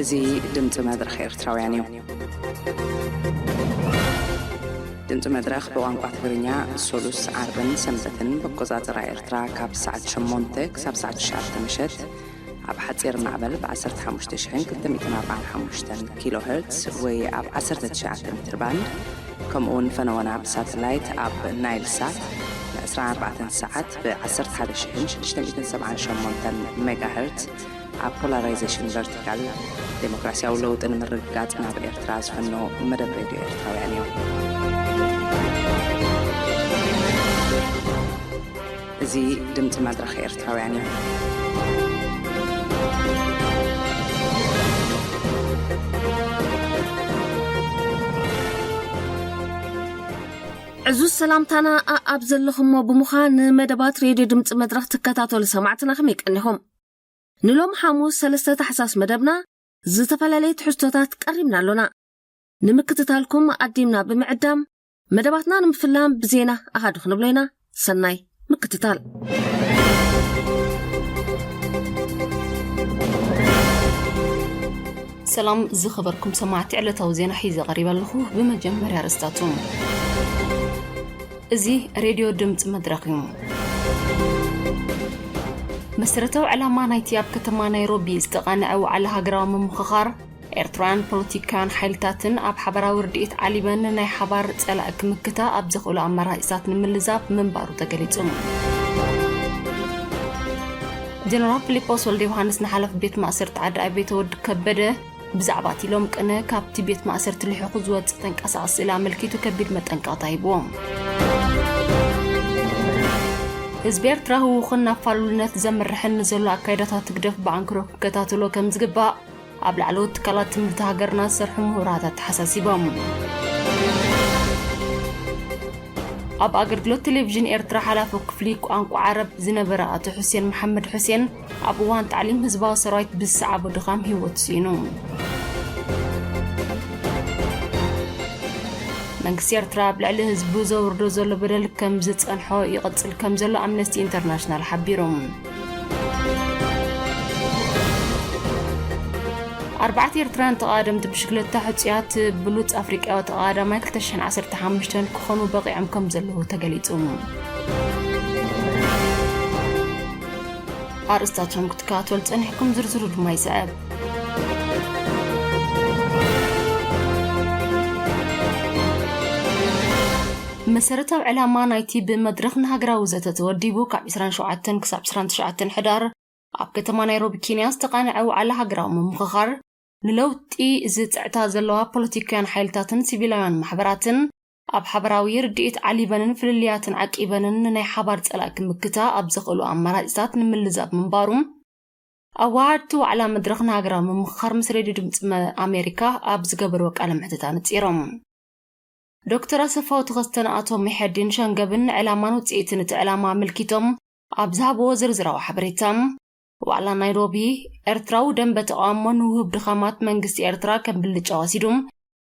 እዚ ድምፂ መድረኽ ኤርትራውያን እዩ። ድምፂ መድረኽ ብቋንቋ ትግርኛ ሶሉስ፣ ዓርብን ሰንበትን ብኣቆፃፅራ ኤርትራ ካብ ሰዓት ሸሞንተ ክሳብ ሰዓት ትሽዓተ ምሸት ኣብ ሓፂር ማዕበል ብ ዓሰርተ ሓሙሽተ ሽሕን ክልተ ሚእትን ኣርባዓን ሓሙሽተን ኪሎ ሄርትስ ወይ ኣብ ዓሰርተ ትሽዓተ ሜትር ባንድ፣ ከምኡ እውን ፈነወና ብሳተላይት ኣብ ናይል ሳት ን ዕስራን ኣርባዕተን ሰዓት ብ ዓሰርተ ሓደ ሽሕን ሽዱሽተ ሚእትን ሰብዓን ሸሞንተን ሜጋ ሄርትስ ኣብ ፖላራይዜሽን ቨርቲካል፣ ዴሞክራሲያዊ ለውጢ ንምርግጋጽ ናብ ኤርትራ ዝፈኖ መደብ ሬድዮ ኤርትራውያን እዩ። እዚ ድምጺ መድረኽ ኤርትራውያን እዩ። ዕዙዝ ሰላምታና ኣኣብ ዘለኹሞ ብምዃን ንመደባት ሬድዮ ድምጺ መድረኽ ትከታተሉ ሰማዕትና ከመይ ቀኒኹም? ንሎም ሓሙስ ሰለስተ ታሕሳስ መደብና ዝተፈላለየ ትሕዝቶታት ቀሪብና ኣሎና። ንምክትታልኩም ኣዲምና ብምዕዳም መደባትና ንምፍላም ብዜና ኣሃዱ ክንብሎ ኢና። ሰናይ ምክትታል። ሰላም ዝኸበርኩም ሰማዕቲ፣ ዕለታዊ ዜና ሒዘ ቀሪበ ኣለኹ። ብመጀመርያ ኣርእስታቱ። እዚ ሬድዮ ድምፂ መድረኽ እዩ። መሰረታዊ ዕላማ ናይቲ ኣብ ከተማ ናይሮቢ ዝተቓነዐ ዋዕላ ሃገራዊ ምምኽኻር፣ ኤርትራውያን ፖለቲካውያን ሓይልታትን ኣብ ሓበራዊ ርድኢት ዓሊበን ንናይ ሓባር ጸላኢ ክምክታ ኣብ ዘኽእሉ ኣማራጺታት ንምልዛብ ምንባሩ ተገሊጹ። ጀነራል ፊሊጶስ ወልደ ዮሃንስ ንሓላፊ ቤት ማእሰርቲ ዓዲ ኣቤ ተወዲ ከበደ ብዛዕባ እቲ ሎም ቅነ ካብቲ ቤት ማእሰርቲ ልሒኹ ዝወጽእ ተንቀሳቓሲ ስእሊ ኣመልኪቱ ከቢድ መጠንቀቕታ ሂብዎ። ህዝቢ ኤርትራ ህውኽን ናብ ፋሉልነት ዘምርሕን ንዘሎ ኣካይዳታት ህግደፍ ብኣንክሮ ክከታተሎ ከም ዝግባእ ኣብ ላዕለዎት ትካላት ትምህርቲ ሃገርና ዝሰርሑ ምሁራት ኣተሓሳሲቦም። ኣብ ኣገልግሎት ቴሌቪዥን ኤርትራ ሓላፊ ክፍሊ ቋንቋ ዓረብ ዝነበረ ኣቶ ሑሴን መሓመድ ሑሴን ኣብ እዋን ታዕሊም ህዝባዊ ሰራዊት ብዝሰዓቦ ድኻም ህይወቱ ስኢኑ። መንግስቲ ኤርትራ ኣብ ልዕሊ ህዝቡ ዘውርዶ ዘሎ በደል ከም ዝጸንሖ ይቕጽል ከም ዘሎ ኣምነስቲ ኢንተርናሽናል ሓቢሩ። ኣርባዕተ ኤርትራውያን ተቓደምቲ ብሽክለታ ሕጹያት ብሉጽ ኣፍሪቃዊ ተቓዳማይ ክልተ ሽሕን ዓሰርተ ሓሙሽተን ክኾኑ በቒዖም ከም ዘለዉ ተገሊጹ። ኣርእስታቶም ክትከታተሉ ጸኒሕኩም፣ ዝርዝሩ ድማ ይስዕብ። መሰረታዊ ዕላማ ናይቲ ብመድረኽ ንሃገራዊ ዘተ ተወዲቡ ካብ ዕስራን ሸውዓተን ክሳብ ዕስራን ትሽዓተን ሕዳር ኣብ ከተማ ናይሮቢ ኬንያ ዝተቓነዐ ዋዕላ ሃገራዊ ምምኽኻር፣ ንለውጢ ዝጽዕታ ዘለዋ ፖለቲካውያን ሓይልታትን ሲቪላውያን ማሕበራትን ኣብ ሓበራዊ ርድኢት ዓሊበንን ፍልልያትን ዓቂበንን ንናይ ሓባር ጸላኢ ክምክታ ኣብ ዘኽእሉ ኣማራጺታት ንምልዛብ ምንባሩ፣ ኣወሃድቲ ዋዕላ መድረኽ ንሃገራዊ ምምኽኻር ምስ ሬድዮ ድምጺ መ-፣ ኣሜሪካ ኣብ ዝገበርዎ ቃለ መሕትት ኣነጺሮም። ዶክተር ኣሰፋው ተኸስተን ኣቶ ሚሐዲን ሸንገብን ንዕላማን ውጽኢትን እቲ ዕላማ ኣመልኪቶም ኣብ ዝሃብዎ ዝርዝራዊ ሓበሬታ፣ ዋዕላ ናይሮቢ፣ ኤርትራዊ ደንበ ተቓውሞ ንውሁብ ድኻማት መንግስቲ ኤርትራ ከም ብልጫ ወሲዱ፣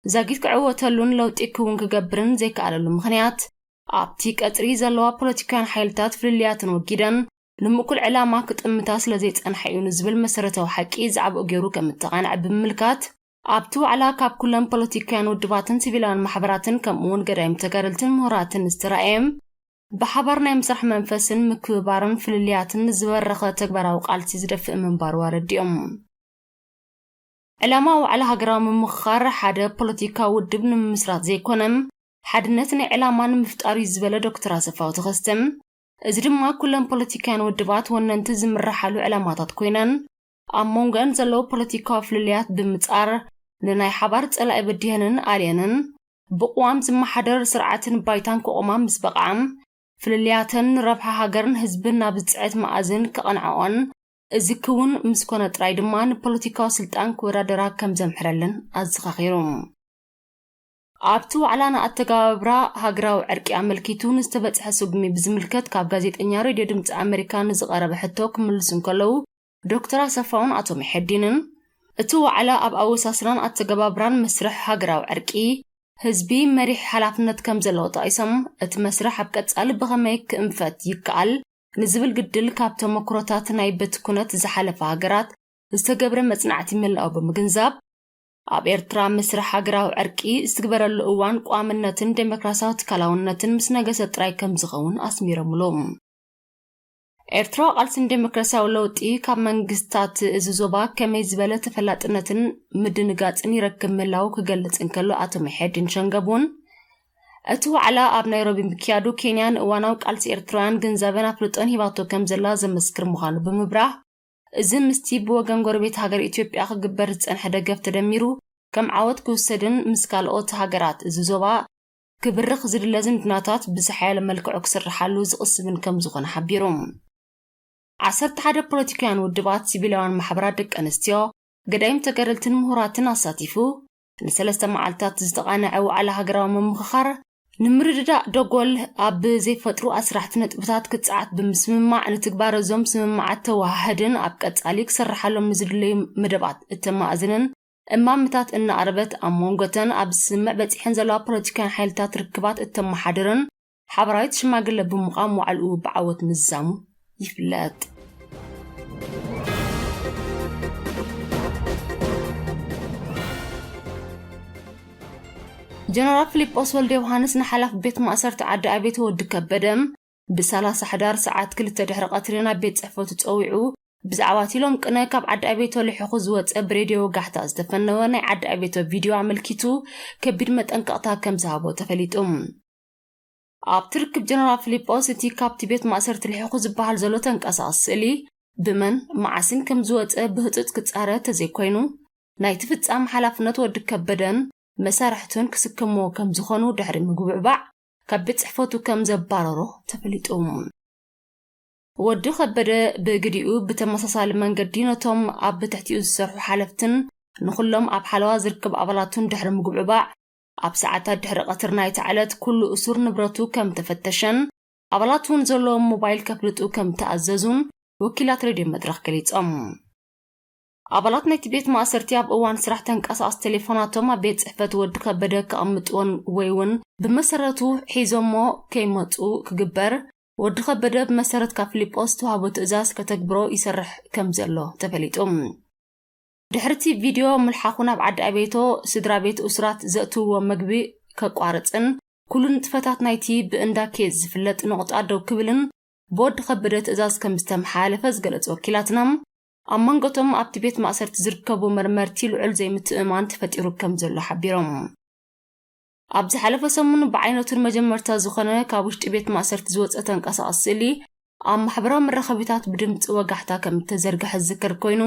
ዛጊት ክዕወተሉን ለውጢ ክውን ክገብርን ዘይከኣለሉ ምኽንያት፣ ኣብቲ ቀጽሪ ዘለዋ ፖለቲካውያን ሓይልታት ፍልልያትን ወጊደን፣ ንምእኩል ዕላማ ክጥምታ ስለ ዘይጸንሓ እዩ ንዝብል መሰረታዊ ሓቂ ዝዓብኡ ገይሩ ከም እተቓንዐ ብምምልካት፣ ኣብቲ ዋዕላ ካብ ኩለን ፖለቲካውያን ውድባትን ሲቪላውያን ማሕበራትን ከምኡ እውን ገዳይም ተጋደልትን ምሁራትን ዝተራእየ፣ ብሓባር ናይ ምስራሕ መንፈስን ምክብባርን ፍልልያትን ዝበረኸ ተግባራዊ ቃልሲ ዝደፍእ ምንባሩ ኣረዲኦም። ዕላማ ዋዕላ ሃገራዊ ምምኽኻር ሓደ ፖለቲካዊ ውድብ ንምምስራት ዘይኮነ፣ ሓድነት ናይ ዕላማ ንምፍጣር እዩ ዝበለ ዶክተር ኣሰፋው ተኸስተ፣ እዚ ድማ ኩለን ፖለቲካውያን ውድባት ወነንቲ ዝምርሓሉ ዕላማታት ኮይነን፣ ኣብ መንጎአን ዘለዉ ፖለቲካዊ ፍልልያት ብምጻር፣ ንናይ ሓባር ጸላኢ በዲሀንን ኣልየንን፣ ብቅዋም ዝመሓደር ስርዓትን ባይታን ክቆማ ምስ በቕዓ፣ ፍልልያተን ንረብሓ ሃገርን ህዝብን ናብ ዝጽዕት መኣዝን ከቐንዐኦን፣ እዚ ክውን ምስ ኮነ ጥራይ ድማ ንፖለቲካዊ ስልጣን ክወዳደራ ከም ዘምሕረለን ኣዘኻኺሩ። ኣብቲ ዋዕላ ንኣተገባብራ ሃገራዊ ዕርቂ ኣመልኪቱ ንዝተበጽሐ ስጉሚ ብዝምልከት ካብ ጋዜጠኛ ሬድዮ ድምጺ ኣመሪካ ንዝቐረበ ሕቶ ክምልሱ እንከለዉ፣ ዶክተር ኣሰፋውን ኣቶ ሚሐዲንን፣ እቲ ዋዕላ ኣብ ኣወሳስናን ኣተገባብራን መስርሕ ሃገራዊ ዕርቂ ህዝቢ መሪሕ ሓላፍነት ከም ዘለዎ ጠቒሶም፣ እቲ መስርሕ ኣብ ቀጻሊ ብኸመይ ክእንፈት ይከኣል ንዝብል ግድል ካብ ተመክሮታት ናይ በቲ ኩነት ዝሓለፋ ሃገራት ዝተገብረ መጽናዕቲ ምህላው ብምግንዛብ፣ ኣብ ኤርትራ መስርሕ ሃገራዊ ዕርቂ ዝትግበረሉ እዋን ቀዋምነትን ዴሞክራሲያዊ ትካላውነትን ምስ ነገሰ ጥራይ ከም ዝኸውን ኣስሚሮምሉ። ኤርትራዊ ቃልሲ ንዴሞክራሲያዊ ለውጢ ካብ መንግስታት እዚ ዞባ ከመይ ዝበለ ተፈላጥነትን ምድንጋጽን ይረክብ ምህላው ክገልጽ እንከሎ፣ ኣቶ መሐዲን ሸንገብ እውን እቲ ዋዕላ ኣብ ናይሮቢ ምክያዱ፣ ኬንያ ንእዋናዊ ቃልሲ ኤርትራውያን ግንዛበን ኣፍልጦን ሂባቶ ከም ዘላ ዘመስክር ምዃኑ ብምብራህ፣ እዚ ምስቲ ብወገን ጎረቤት ሃገር ኢትዮጵያ ክግበር ዝጸንሐ ደገፍ ተደሚሩ ከም ዓወት ክውሰድን ምስ ካልኦት ሃገራት እዚ ዞባ ክብርኽ ዝድለ ዝምድናታት ብዝሓየለ መልክዑ ክስርሓሉ ዝቕስብን ከም ዝኾነ ሓቢሩ። ዓሰርተ ሓደ ፖለቲካውያን ውድባት፣ ሲቪላውያን ማሕበራት፣ ደቂ ኣንስትዮ፣ ገዳይም ተጋደልትን ምሁራትን ኣሳቲፉ ንሰለስተ መዓልታት ዝተቓነዐ ዋዕላ ሃገራዊ ምምኽኻር፣ ንምርድዳእ ደጎል ኣብ ዘይፈጥሩ ኣስራሕቲ ነጥብታት ክጸዓት ብምስምማዕ፣ ንትግባረ እዞም ስምምዓት ተወሃህድን ኣብ ቀጻሊ ክስርሓሎም ንዝድለዩ መደባት እተማእዝንን እማመታት እናቕረበት፣ ኣብ መንጎተን ኣብ ስምምዕ በጺሐን ዘለዋ ፖለቲካውያን ሓይልታት ርክባት እተመሓድርን ሓበራዊት ሽማግለ ብምዃም ዋዕልኡ ብዓወት ምዝዛሙ ይፍለጥ። ጀነራል ፊሊጶስ ወልደ ዮሃንስ ንሓላፊ ቤት ማእሰርቲ ዓዲ ኣቤት ወዲ ከበደ ብ30 ሕዳር ሰዓት ክልተ ድሕሪ ቀትሪ ናብ ቤት ጽሕፈቱ ጸዊዑ፣ ብዛዕባ እቲ ሎም ቅነ ካብ ዓዲ ኣቤቶ ልሒኹ ዝወጸ ብሬድዮ ወጋሕታ ዝተፈነወ ናይ ዓዲ ኣቤቶ ቪድዮ ኣመልኪቱ ከቢድ መጠንቀቕታ ከም ዝሃቦ ተፈሊጡ። ኣብቲ ርክብ ጀነራል ፊሊጶስ እቲ ካብቲ ቤት ማእሰርቲ ልሒኹ ዝበሃል ዘሎ ተንቀሳቓሲ ስእሊ ብመን መዓስን ከም ዝወጸ ብህጹጽ ክጻረ ተዘይኮይኑ፣ ናይቲ ፍጻም ሓላፍነት ወዲ ከበደን መሳርሕቱን ክስከምዎ ከም ዝኾኑ ድሕሪ ምግብዕባዕ ካብ ቤት ጽሕፈቱ ከም ዘባረሮ ተፈሊጡ። ወዲ ከበደ ብግዲኡ ብተመሳሳሊ መንገዲ ነቶም ኣብ ትሕቲኡ ዝሰርሑ ሓለፍትን ንኹሎም ኣብ ሓለዋ ዝርከብ ኣባላቱን ድሕሪ ምግብዕባዕ፣ ኣብ ሰዓታት ድሕሪ ቀትር ናይታ ዕለት ኩሉ እሱር ንብረቱ ከም ተፈተሸን ኣባላት እውን ዘለዎም ሞባይል ከፍልጡ ከም ተኣዘዙን ወኪላት ሬድዮ መድረኽ ገሊጾም። ኣባላት ናይቲ ቤት ማእሰርቲ ኣብ እዋን ስራሕ ተንቀሳቐሲ ቴሌፎናቶም ኣብ ቤት ጽሕፈት ወዲ ከበደ ከቐምጥዎን ወይ እውን ብመሰረቱ ሒዞሞ ከይመጹ ክግበር፣ ወዲ ከበደ ብመሰረት ካብ ፊሊጶስ ዝተዋህቦ ትእዛዝ ከተግብሮ ይሰርሕ ከም ዘሎ ተፈሊጡ። ድሕርቲ ቪድዮ ምልሓኹ ናብ ዓዲ ኣቤቶ፣ ስድራ ቤት እሱራት ዘእትውዎ መግቢ ከቋርጽን ኩሉ ንጥፈታት ናይቲ ብእንዳ ኬዝ ዝፍለጥ ነቑጣ ደው ክብልን ብወዲ ከበደ ትእዛዝ ከም ዝተመሓላለፈ ዝገለጹ ወኪላትና፣ ኣብ መንጎቶም ኣብቲ ቤት ማእሰርቲ ዝርከቡ መርመርቲ ልዑል ዘይምትእምማን ተፈጢሩ ከም ዘሎ ሓቢሮም። ኣብ ዝሓለፈ ሰሙን ብዓይነቱ ንመጀመርታ ዝኾነ ካብ ውሽጢ ቤት ማእሰርቲ ዝወጸ ተንቀሳቓሲ ስእሊ ኣብ ማሕበራዊ መራኸቢታት ብድምጺ ወጋሕታ ከም እተዘርግሐ ዝዝከር ኮይኑ፣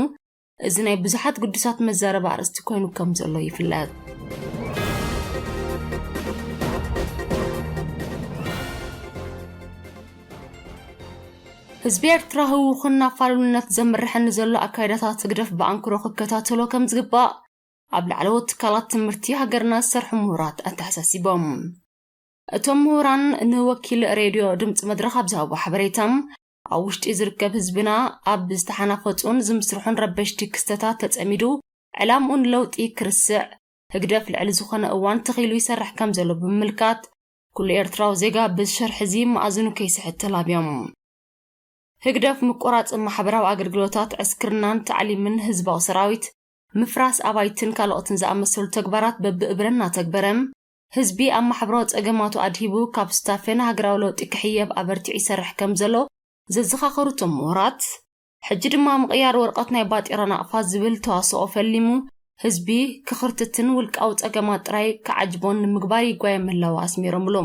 እዚ ናይ ብዙሓት ግዱሳት መዛረቢ ኣርእስቲ ኮይኑ ከም ዘሎ ይፍለጥ። ህዝቢ ኤርትራ ህውኽን ናብ ፋሉልነት ዘምርሐኒ ዘሎ ኣካይዳታት ህግደፍ ብኣንክሮ ክከታተሎ ከም ዝግባእ ኣብ ላዕለዎት ትካላት ትምህርቲ ሃገርና ዝሰርሑ ምሁራት ኣተሓሳሲቦም። እቶም ምሁራን ንወኪል ሬድዮ ድምፂ መድረኽ ኣብ ዝሃቦ ሓበሬታ፣ ኣብ ውሽጢ ዝርከብ ህዝብና ኣብ ዝተሓናፈፁን ዝምስርሑን ረበሽቲ ክስተታት ተፀሚዱ ዕላምኡ ንለውጢ ክርስዕ ህግደፍ ልዕሊ ዝኾነ እዋን ተኺሉ ይሰርሕ ከም ዘሎ ብምምልካት፣ ኩሉ ኤርትራዊ ዜጋ በዚ ሸርሒ እዚ መኣዝኑ ከይስሕት ተላብዮም። ህግደፍ ምቁራጽ ማሕበራዊ ኣገልግሎታት፣ ዕስክርናን ታዕሊምን ህዝባዊ ሰራዊት፣ ምፍራስ ኣባይትን ካልኦትን ዝኣመሰሉ ተግባራት በብእብረ እናተግበረ፣ ህዝቢ ኣብ ማሕበራዊ ጸገማቱ ኣድሂቡ ካብ ስታፌ ንሃገራዊ ለውጢ ክሕየብ ኣበርቲዑ ይሰርሕ ከም ዘሎ ዘዘኻኸሩ እቶም ምሁራት፣ ሕጂ ድማ ምቕያር ወረቐት ናይ ባጤራ ናቕፋ ዝብል ተዋስኦ ፈሊሙ፣ ህዝቢ ክኽርትትን ውልቃዊ ጸገማት ጥራይ ክዓጅቦን ንምግባር ይጓየ ምህላዉ ኣስሚሮምሉ።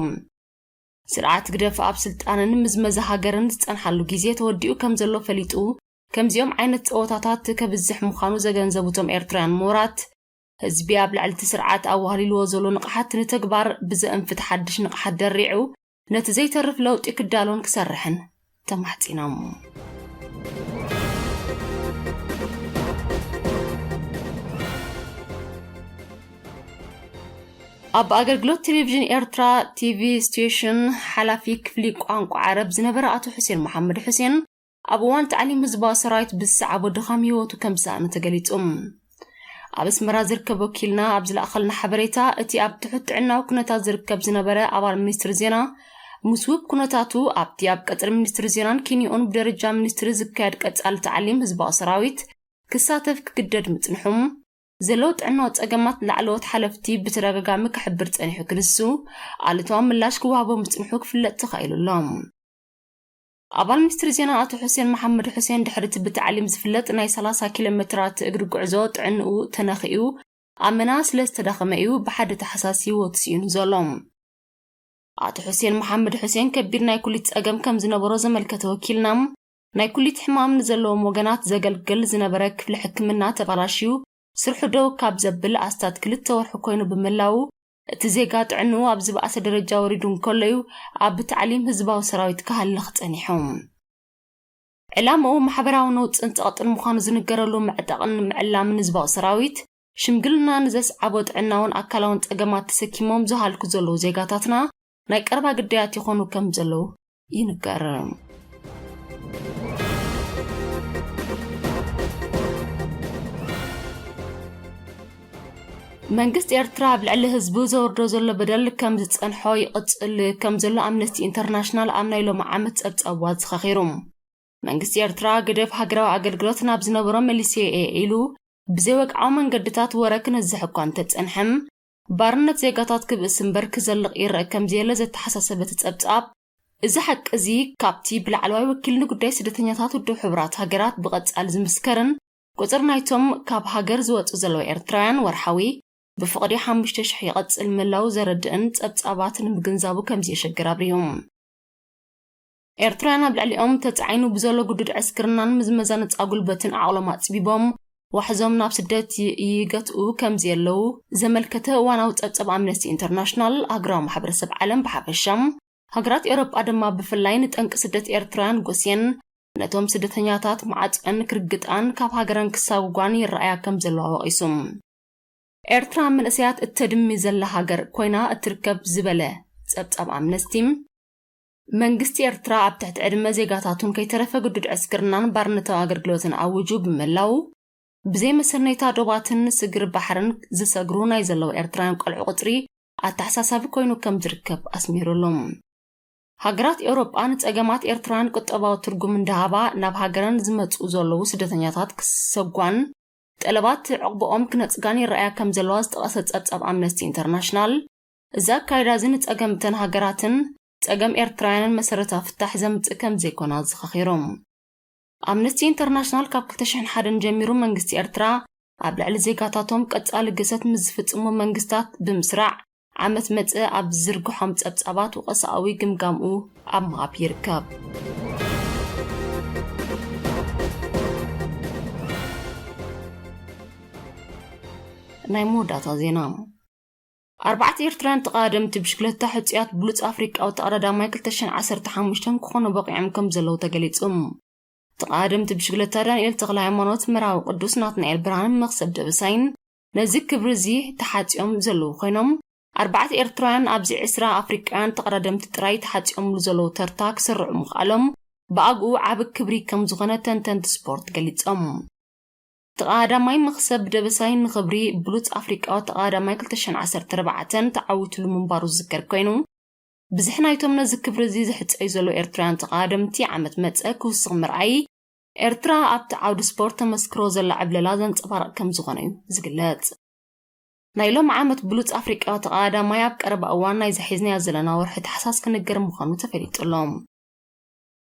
ስርዓት ህግደፍ ኣብ ስልጣንን ምዝመዛ ሃገርን ዝጸንሓሉ ግዜ ተወዲኡ ከም ዘሎ ፈሊጡ፣ ከምዚኦም ዓይነት ጸወታታት ከብዝሕ ምዃኑ ዘገንዘቡ እቶም ኤርትራውያን ምሁራት፣ ህዝቢ ኣብ ልዕሊ እቲ ስርዓት ኣዋህሊልዎ ዘሎ ንቕሓት ንተግባር ብዘእንፍት ሓድሽ ንቕሓት ደሪዑ፣ ነቲ ዘይተርፍ ለውጢ ክዳሎን ክሰርሕን ተማሕጺኖም። ኣብ ኣገልግሎት ቴሌቪዥን ኤርትራ ቲቪ ስቴሽን ሓላፊ ክፍሊ ቋንቋ ዓረብ ዝነበረ ኣቶ ሑሴን መሓመድ ሑሴን፣ ኣብ እዋን ታዕሊም ህዝባዊ ሰራዊት ብዝሰዓቦ ድኻም ህይወቱ ከም ዝሰኣነ ተገሊጹ። ኣብ ኣስመራ ዝርከብ ወኪልና ኣብ ዝለኣኸልና ሓበሬታ፣ እቲ ኣብ ትሑት ጥዕናዊ ኩነታት ዝርከብ ዝነበረ ኣባል ሚኒስትሪ ዜና፣ ምስ ውብ ኩነታቱ ኣብቲ ኣብ ቀጽሪ ሚኒስትሪ ዜናን ኪንዮኡን ብደረጃ ሚኒስትሪ ዝካየድ ቀጻሊ ታዕሊም ህዝባዊ ሰራዊት ክሳተፍ ክግደድ ምጽንሑ፣ ዘለዉ ጥዕናዊ ጸገማት ላዕለዎት ሓለፍቲ ብተደጋጋሚ ክሕብር ጸኒሑ ክንሱ፣ ኣሉታዊ ምላሽ ክወሃቦ ምጽንሑ ክፍለጥ ተኻኢሉ ኣሎ። ኣባል ሚኒስትሪ ዜና ኣቶ ሑሴን መሓመድ ሑሴን ድሕሪ እቲ ብታዕሊም ዝፍለጥ ናይ ሰላሳ ኪሎ ሜትራት እግሪ ጉዕዞ ጥዕንኡ ተነኺኡ ኣመና ስለ ዝተዳኸመ እዩ ብሓደ ተሓሳሲዎ ተስኢኑ ዘሎ። ኣቶ ሑሴን መሓመድ ሑሴን ከቢድ ናይ ኩሊት ጸገም ከም ዝነበሮ ዘመልከተ ወኪልና፣ ናይ ኩሊት ሕማም ንዘለዎም ወገናት ዘገልግል ዝነበረ ክፍሊ ሕክምና ተባላሽዩ ስርሑ ደው ካብ ዘብል ኣስታት ክልተ ወርሒ ኮይኑ ብምህላዉ፣ እቲ ዜጋ ጥዕንኡ ኣብ ዝበኣሰ ደረጃ ወሪዱ እንከሎ እዩ ኣብ ታዕሊም ህዝባዊ ሰራዊት ክሃልኽ ጸኒሑ። ዕላምኡ ማሕበራዊ ነውጽን ጸቕጥን ምዃኑ ዝንገረሉ ምዕጣቕን ምዕላምን ህዝባዊ ሰራዊት፣ ሽምግልና ንዘስዓቦ ጥዕናውን ኣካላውን ጸገማት ተሰኪሞም ዝሃልኩ ዘለዉ ዜጋታትና ናይ ቀረባ ግዳያት ይኾኑ ከም ዘለዉ ይንገር። መንግስቲ ኤርትራ ኣብ ልዕሊ ህዝቡ ዘወርዶ ዘሎ በደል ከም ዝጸንሖ ይቕጽል ከም ዘሎ ኣምነስቲ ኢንተርናሽናል ኣብ ናይ ሎሚ ዓመት ጸብጻቡ ኣዘኻኺሩ። መንግስቲ ኤርትራ ገደብ ሃገራዊ ኣገልግሎት ናብ ዝነበሮ መሊሰ እየ ኢሉ ብዘይወግዓዊ መንገድታት ወረ ክነዝሕ እኳ እንተጸንሐም፣ ባርነት ዜጋታት ክብእስ እምበር ክዘልቕ ይረአ ከም ዘየለ ዘተሓሳሰበ እቲ ጸብጻብ፣ እዚ ሓቂ እዚ ካብቲ ብላዕለዋይ ወኪል ንጉዳይ ስደተኛታት ውድብ ሕቡራት ሃገራት ብቐጻሊ ዝምስከርን ቁጽሪ ናይቶም ካብ ሃገር ዝወጹ ዘለዉ ኤርትራውያን ወርሓዊ ብፍቕዲ ሓሙሽተ ሽሕ ይቐጽል ምህላዉ ዘረድእን ጸብጻባት ንምግንዛቡ ከም ዘየሸግር ኣብሪሁ። ኤርትራውያን ኣብ ልዕሊኦም ተጻዒኑ ብዘሎ ግዱድ ዕስክርናን ምዝመዛ ነጻ ጉልበትን ዓቕሎም ኣጽቢቦም ዋሕዞም ናብ ስደት ይ-፣ ይገትኡ ከም ዘየለዉ ዘመልከተ እዋናዊ ጸብጻብ ኣምነስቲ ኢንተርናሽናል፣ ሃገራዊ ማሕበረሰብ ዓለም ብሓፈሻ፣ ሃገራት ኤውሮጳ ድማ ብፍላይ ንጠንቂ ስደት ኤርትራውያን ጎስየን ነቶም ስደተኛታት ማዕጸን ክርግጣን ካብ ሃገረን ክሳጉጓን ይረኣያ ከም ዘለዋ ወቒሱ። ኤርትራ መንእሰያት እተድሚ ዘላ ሃገር ኮይና እትርከብ ዝበለ ጸብጻብ ኣምነስቲ፣ መንግስቲ ኤርትራ ኣብ ትሕቲ ዕድመ ዜጋታቱን ከይተረፈ ግዱድ ዕስክርናን ባርነታዊ ኣገልግሎትን ኣውጁ ብምህላዉ፣ ብዘይ መሰነይታ ዶባትን ስግር ባሕርን ዝሰግሩ ናይ ዘለዉ ኤርትራውያን ቆልዑ ቁጽሪ ኣተሓሳሳቢ ኮይኑ ከም ዝርከብ ኣስሚሩሉ። ሃገራት ኤውሮጳ ንጸገማት ኤርትራውያን ቁጠባዊ ትርጉም እንዳሃባ ናብ ሃገረን ዝመጽኡ ዘለዉ ስደተኛታት ክሰጓን ጠለባት ዕቕብኦም ክነጽጋን ይረኣያ ከም ዘለዋ ዝጠቐሰ ጸብጻብ ኣምነስቲ ኢንተርናሽናል፣ እዚ ኣካይዳ እዚ ንጸገም እተን ሃገራትን ጸገም ኤርትራውያንን መሰረታዊ ፍታሕ ዘምጽእ ከም ዘይኮነ ኣዘኻኺሩ። ኣምነስቲ ኢንተርናሽናል ካብ ክልተ ሽሕን ሓደን ጀሚሩ መንግስቲ ኤርትራ ኣብ ልዕሊ ዜጋታቶም ቀጻሊ ግህሰት ምስ ዝፍጽሙ መንግስታት ብምስራዕ ዓመት መጸ ኣብ ዝዝርግሖም ጸብጻባት ወቐሳኣዊ ግምጋምኡ ኣብ ምሃብ ይርከብ። ናይ መወዳእታ ዜና። ኣርባዕተ ኤርትራውያን ተቓደምቲ ብሽክለታ ሕጹያት ብሉጽ ኣፍሪቃዊ ተቐዳዳማይ ክልተ ሽሕን ዓሰርተ ሓሙሽተን ክኾኑ በቒዖም ከም ዘለዉ ተገሊጹ። ተቓደምቲ ብሽክለታ ዳንኤል ተኽለ ሃይማኖት፣ መራዊ ቅዱስ፣ ናትናኤል ብርሃን፣ መኽሰብ ደበሳይን ነዚ ክብሪ እዚ ተሓጽዮም ዘለዉ ኮይኖም፣ ኣርባዕተ ኤርትራውያን ኣብዚ ዕስራ ኣፍሪቃውያን ተቐዳደምቲ ጥራይ ተሓጽዮምሉ ዘለዉ ተርታ ክስርዑ ምኽኣሎም ብኣግኡ ዓቢ ክብሪ ከም ዝኾነ ተንተንቲ ስፖርት ገሊጾም። ተቐዳዳማይ መኽሰብ ደበሳይ ንኽብሪ ብሉጽ ኣፍሪቃዊ ተቐዳዳማይ ክልተ ሽሕን ዓሰርተ ኣርባዕተን ተዓዊቱሉ ምንባሩ ዝዝከር ኮይኑ፣ ብዝሕ ናይቶም ነዚ ክብሪ እዚ ዝሕጸዩ ዘለዉ ኤርትራውያን ተቐዳደምቲ ዓመት መጸ ክውስኽ ምርኣይ፣ ኤርትራ ኣብቲ ዓውዲ ስፖርት ተመስክሮ ዘላ ዕብለላ ዘንጸባርቕ ከም ዝኾነ እዩ ዝግለጽ። ናይ ሎም ዓመት ብሉጽ ኣፍሪቃዊ ተቐዳዳማይ ኣብ ቀረባ እዋን ናይዛ ሒዝናያ ዘለና ወርሒ ታሕሳስ ክንገር ምዃኑ ተፈሊጡ ኣሎ።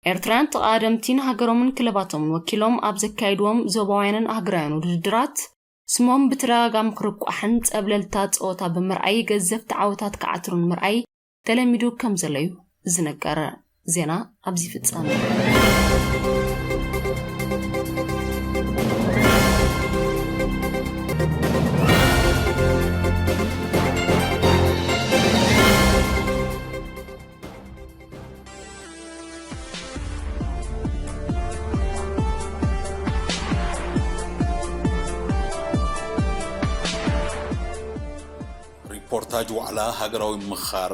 ኤርትራውያን ተቐዳደምቲ ንሃገሮምን ክለባቶምን ወኪሎም ኣብ ዘካየድዎም ዞባውያንን ኣህጉራውያን ውድድራት፣ ስሞም ብተደጋጋሚ ክርቋሕን ጸብለልታ ጸወታ ብምርኣይ ገዘፍቲ ዓወታት ክዓትሩን ምርኣይ ተለሚዱ ከም ዘሎ እዩ ዝንገር። ዜና ኣብዚ ይፍጸም። ሪፖርታጅ ዋዕላ ሃገራዊ ምምኽኻር፣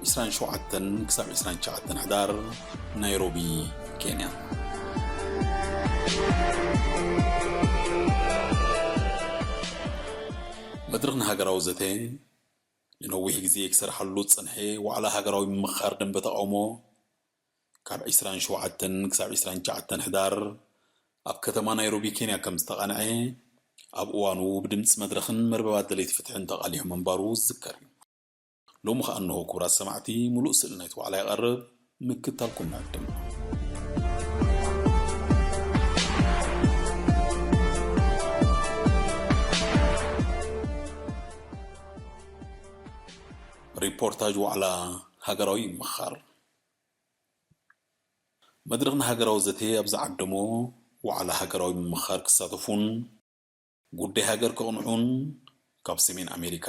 ዕስራን ሸውዓተን ክሳብ ዕስራን ትሽዓተን ሕዳር፣ ናይሮቢ፣ ኬንያ። መድረኽ ንሃገራዊ ዘተ፣ ንነዊሕ ግዜ ክሰርሓሉ ዝጸንሐ ዋዕላ ሃገራዊ ምምኽኻር ደንበ ተቓውሞ፣ ካብ ዕስራን ሸውዓተን ክሳብ ዕስራን ትሽዓተን ሕዳር፣ ኣብ ከተማ ናይሮቢ ኬንያ ከም ዝተቓንዐ ኣብ እዋኑ ብድምፂ መድረኽን መርበባት ደለይቲ ፍትሕን ተቓሊሑ ምንባሩ ዝዝከር እዩ። ሎሚ ኸኣ እንሆ ክቡራት ሰማዕቲ፣ ምሉእ ስእሊ ናይቲ ዋዕላ ይቐርብ፣ ምክታልኩም ንዕድም። ሪፖርታጅ ዋዕላ ሃገራዊ ምምኻር። መድረኽ ንሃገራዊ ዘተ ኣብ ዝዓደሞ ዋዕላ ሃገራዊ ምምኻር ክሳተፉን ጉዳይ ሃገር ከቕንዑን ካብ ሰሜን ኣሜሪካ፣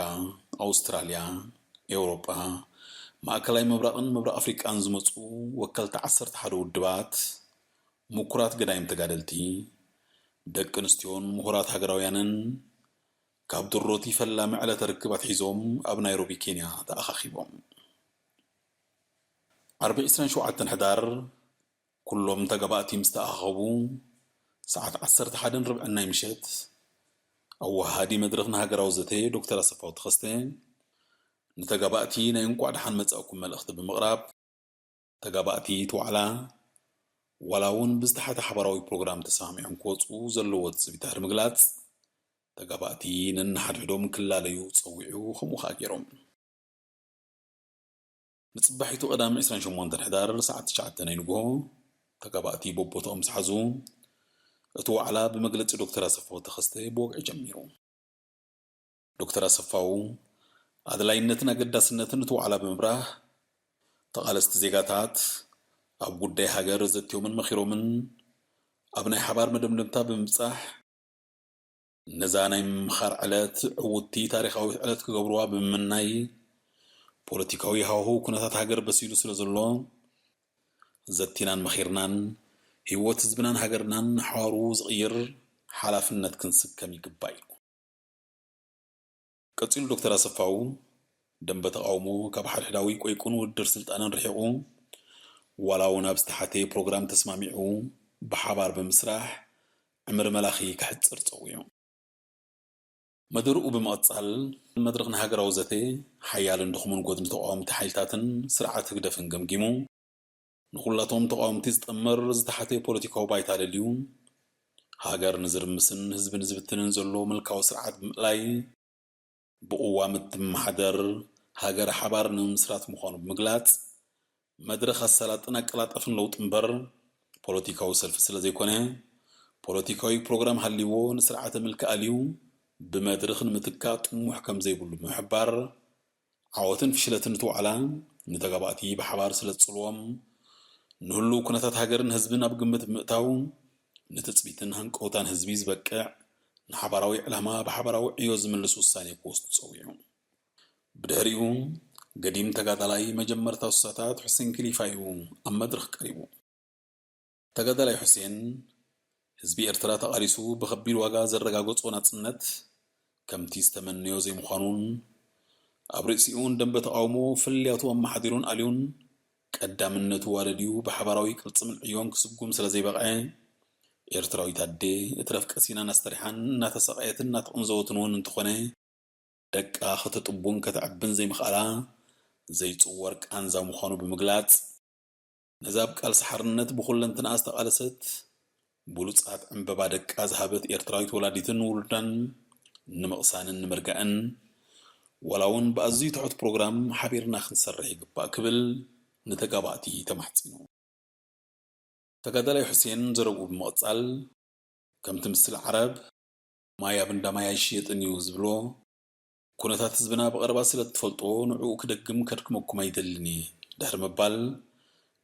ኣውስትራልያ፣ ኤውሮጳ፣ ማእከላይ ምብራቕን ምብራቕ ኣፍሪቃን ዝመጹ ወከልቲ ዓሰርተ ሓደ ውድባት፣ ምኩራት ገዳይም ተጋደልቲ፣ ደቂ ኣንስትዮን ምሁራት ሃገራውያንን ካብ ድሮቲ ፈላሚ ዕለተ ርክብ ኣትሒዞም ኣብ ናይሮቢ ኬንያ ተኣኻኺቦም። ዓርቢ ዕስራን ሸውዓተን ሕዳር ኩሎም ተጋባእቲ ምስ ተኣኻኸቡ፣ ሰዓት ዓሰርተ ሓደን ርብዕን ናይ ምሸት፣ ኣወሃሃዲ መድረኽ ንሃገራዊ ዘተ ዶክተር ኣሰፋው ተኸስተ፣ ንተጋባእቲ ናይ እንቋዕ ደሓን መጻእኩም መልእኽቲ ብምቕራብ፣ ተጋባእቲ እቲ ዋዕላ፣ ዋላ እውን ብዝተሓተ ሓባራዊ ፕሮግራም ተሰማሚዖም ክወጹ ዘለዎ ትጽቢታት ብምግላጽ፣ ተጋባእቲ ነንሓድሕዶም ክላለዩ ጸዊዑ፣ ከምኡ ከኣ ገይሮም። ንጽባሒቱ ቀዳም ዕስራን ሸሞንተን ሕዳር ሰዓት ትሽዓተ ናይ ንግሆ፣ ተጋባእቲ በቦታኦም ምስ ሓዙ፣ እቲ ዋዕላ ብመግለጺ ዶክተር ኣሰፋው ተኸስተ ብወግዒ ጀሚሩ። ዶክተር ኣሰፋው፣ ኣድላይነትን ኣገዳስነትን እቲ ዋዕላ ብምብራህ፣ ተቓለስቲ ዜጋታት ኣብ ጉዳይ ሃገር ዘትዮምን መኺሮምን ኣብ ናይ ሓባር መደምደምታ ብምብጻሕ፣ ነዛ ናይ ምምኻር ዕለት ዕውትቲ ታሪኻዊት ዕለት ክገብርዋ ብምምናይ፣ ፖለቲካዊ ሃዋህው ኩነታት ሃገር በሲሉ ስለ ዘሎ፣ ዘቲናን መኺርናን ህይወት ህዝብናን ሃገርናን ንሓዋሩ ዝቕይር ሓላፍነት ክንስከም ይግባእ ኢሉ። ቀጺሉ ዶክተር ኣሰፋው፣ ደንበ ተቓውሞ ካብ ሓድሕዳዊ ቆይቁን ውድድር ስልጣንን ርሒቑ፣ ዋላ እውን ኣብ ዝተሓተ ፕሮግራም ተስማሚዑ ብሓባር ብምስራሕ ዕምሪ መላኺ ከሕጽር ጸዊዑ። መደርኡ ብምቕጻል፣ መድረኽ ንሃገራዊ ዘተ ሓያልን ድኹምን ጎድኒ ተቓወምቲ ሓይልታትን ስርዓት ህግደፍን ገምጊሙ፣ ንኹላቶም ተቓወምቲ ዝጠምር ዝተሓተ ፖለቲካዊ ባይታ ለልዩ፣ ሃገር ንዝርምስን ህዝቢ ንዝብትንን ዘሎ ምልካዊ ስርዓት ብምእላይ፣ ብቕዋም እትመሓደር ሃገር ሓባር ንምምስራት ምዃኑ ብምግላጽ፣ መድረኽ ኣሰላጥን ኣቀላጠፍን ለውጢ እምበር፣ ፖለቲካዊ ሰልፊ ስለ ዘይኮነ፣ ፖለቲካዊ ፕሮግራም ሃልይዎ ንስርዓተ ምልኪ ኣልዩ ብመድረኽ ንምትካእ ጥሙሕ ከም ዘይብሉ ብምሕባር፣ ዓወትን ፍሽለትን እቲ ዋዕላ ንተጋባእቲ ብሓባር ስለ ዝጽልዎም፣ ንህሉው ኩነታት ሃገርን ህዝብን ኣብ ግምት ብምእታው፣ ንትጽቢትን ሃንቀውታን ህዝቢ ዝበቅዕ፣ ንሓባራዊ ዕላማ ብሓባራዊ ዕዮ ዝምልስ ውሳኔ ክወስዱ ጸዊዑ። ብድሕሪኡ፣ ገዲም ተጋዳላይ መጀመርታ ሱሳታት ሑሴን ክሊፋ እዩ ኣብ መድረኽ ቀሪቡ። ተጋዳላይ ሑሴን፣ ህዝቢ ኤርትራ ተቓሊሱ ብኸቢድ ዋጋ ዘረጋገጾ ናጽነት፣ ከምቲ ዝተመነዮ ዘይምዃኑን፣ ኣብ ርእሲኡን ደንበ ተቓውሞ ፍልልያቱ ኣመሓዲሩን ኣልዩን፣ ቀዳምነቱ ዋደድዩ ብሓባራዊ ቅልጽምን ዕዮን ክስጉም ስለ ዘይበቕዐ፣ ኤርትራዊት ኣደ እትረፍ ቀሲናን ኣስተሪሓን እናተሰቓየትን እናተቐንዘወትን እውን እንተኾነ፣ ደቃ ከተጥቡን ከተዕብን ዘይምኽኣላ ዘይጽወር ቃንዛ ምዃኑ ብምግላጽ፣ ነዛ ኣብ ቃልሲ ሓርነት ብኹለንትንኣ ዝተቓለሰት፣ ብሉጻት ዕምበባ ደቃ ዝሃበት ኤርትራዊት ወላዲትን ውሉዳን ንምቕሳንን ንምርጋእን፣ ዋላ እውን ብኣዝዩ ትሑት ፕሮግራም ሓቢርና ክንሰርሕ ይግባእ ክብል ንተጋባእቲ ተማሕጺኑ። ተጋዳላይ ሑሴን ዘረብኡ ብምቕጻል፣ ከምቲ ምስል ዓረብ፣ ማይ ኣብ እንዳ ማይ ኣይሽየጥን እዩ ዝብሎ፣ ኩነታት ህዝብና ብቐረባ ስለ እትፈልጦ፣ ንዕኡ ክደግም ከድክመኩም ኣይደልን እየ ድሕሪ ምባል፣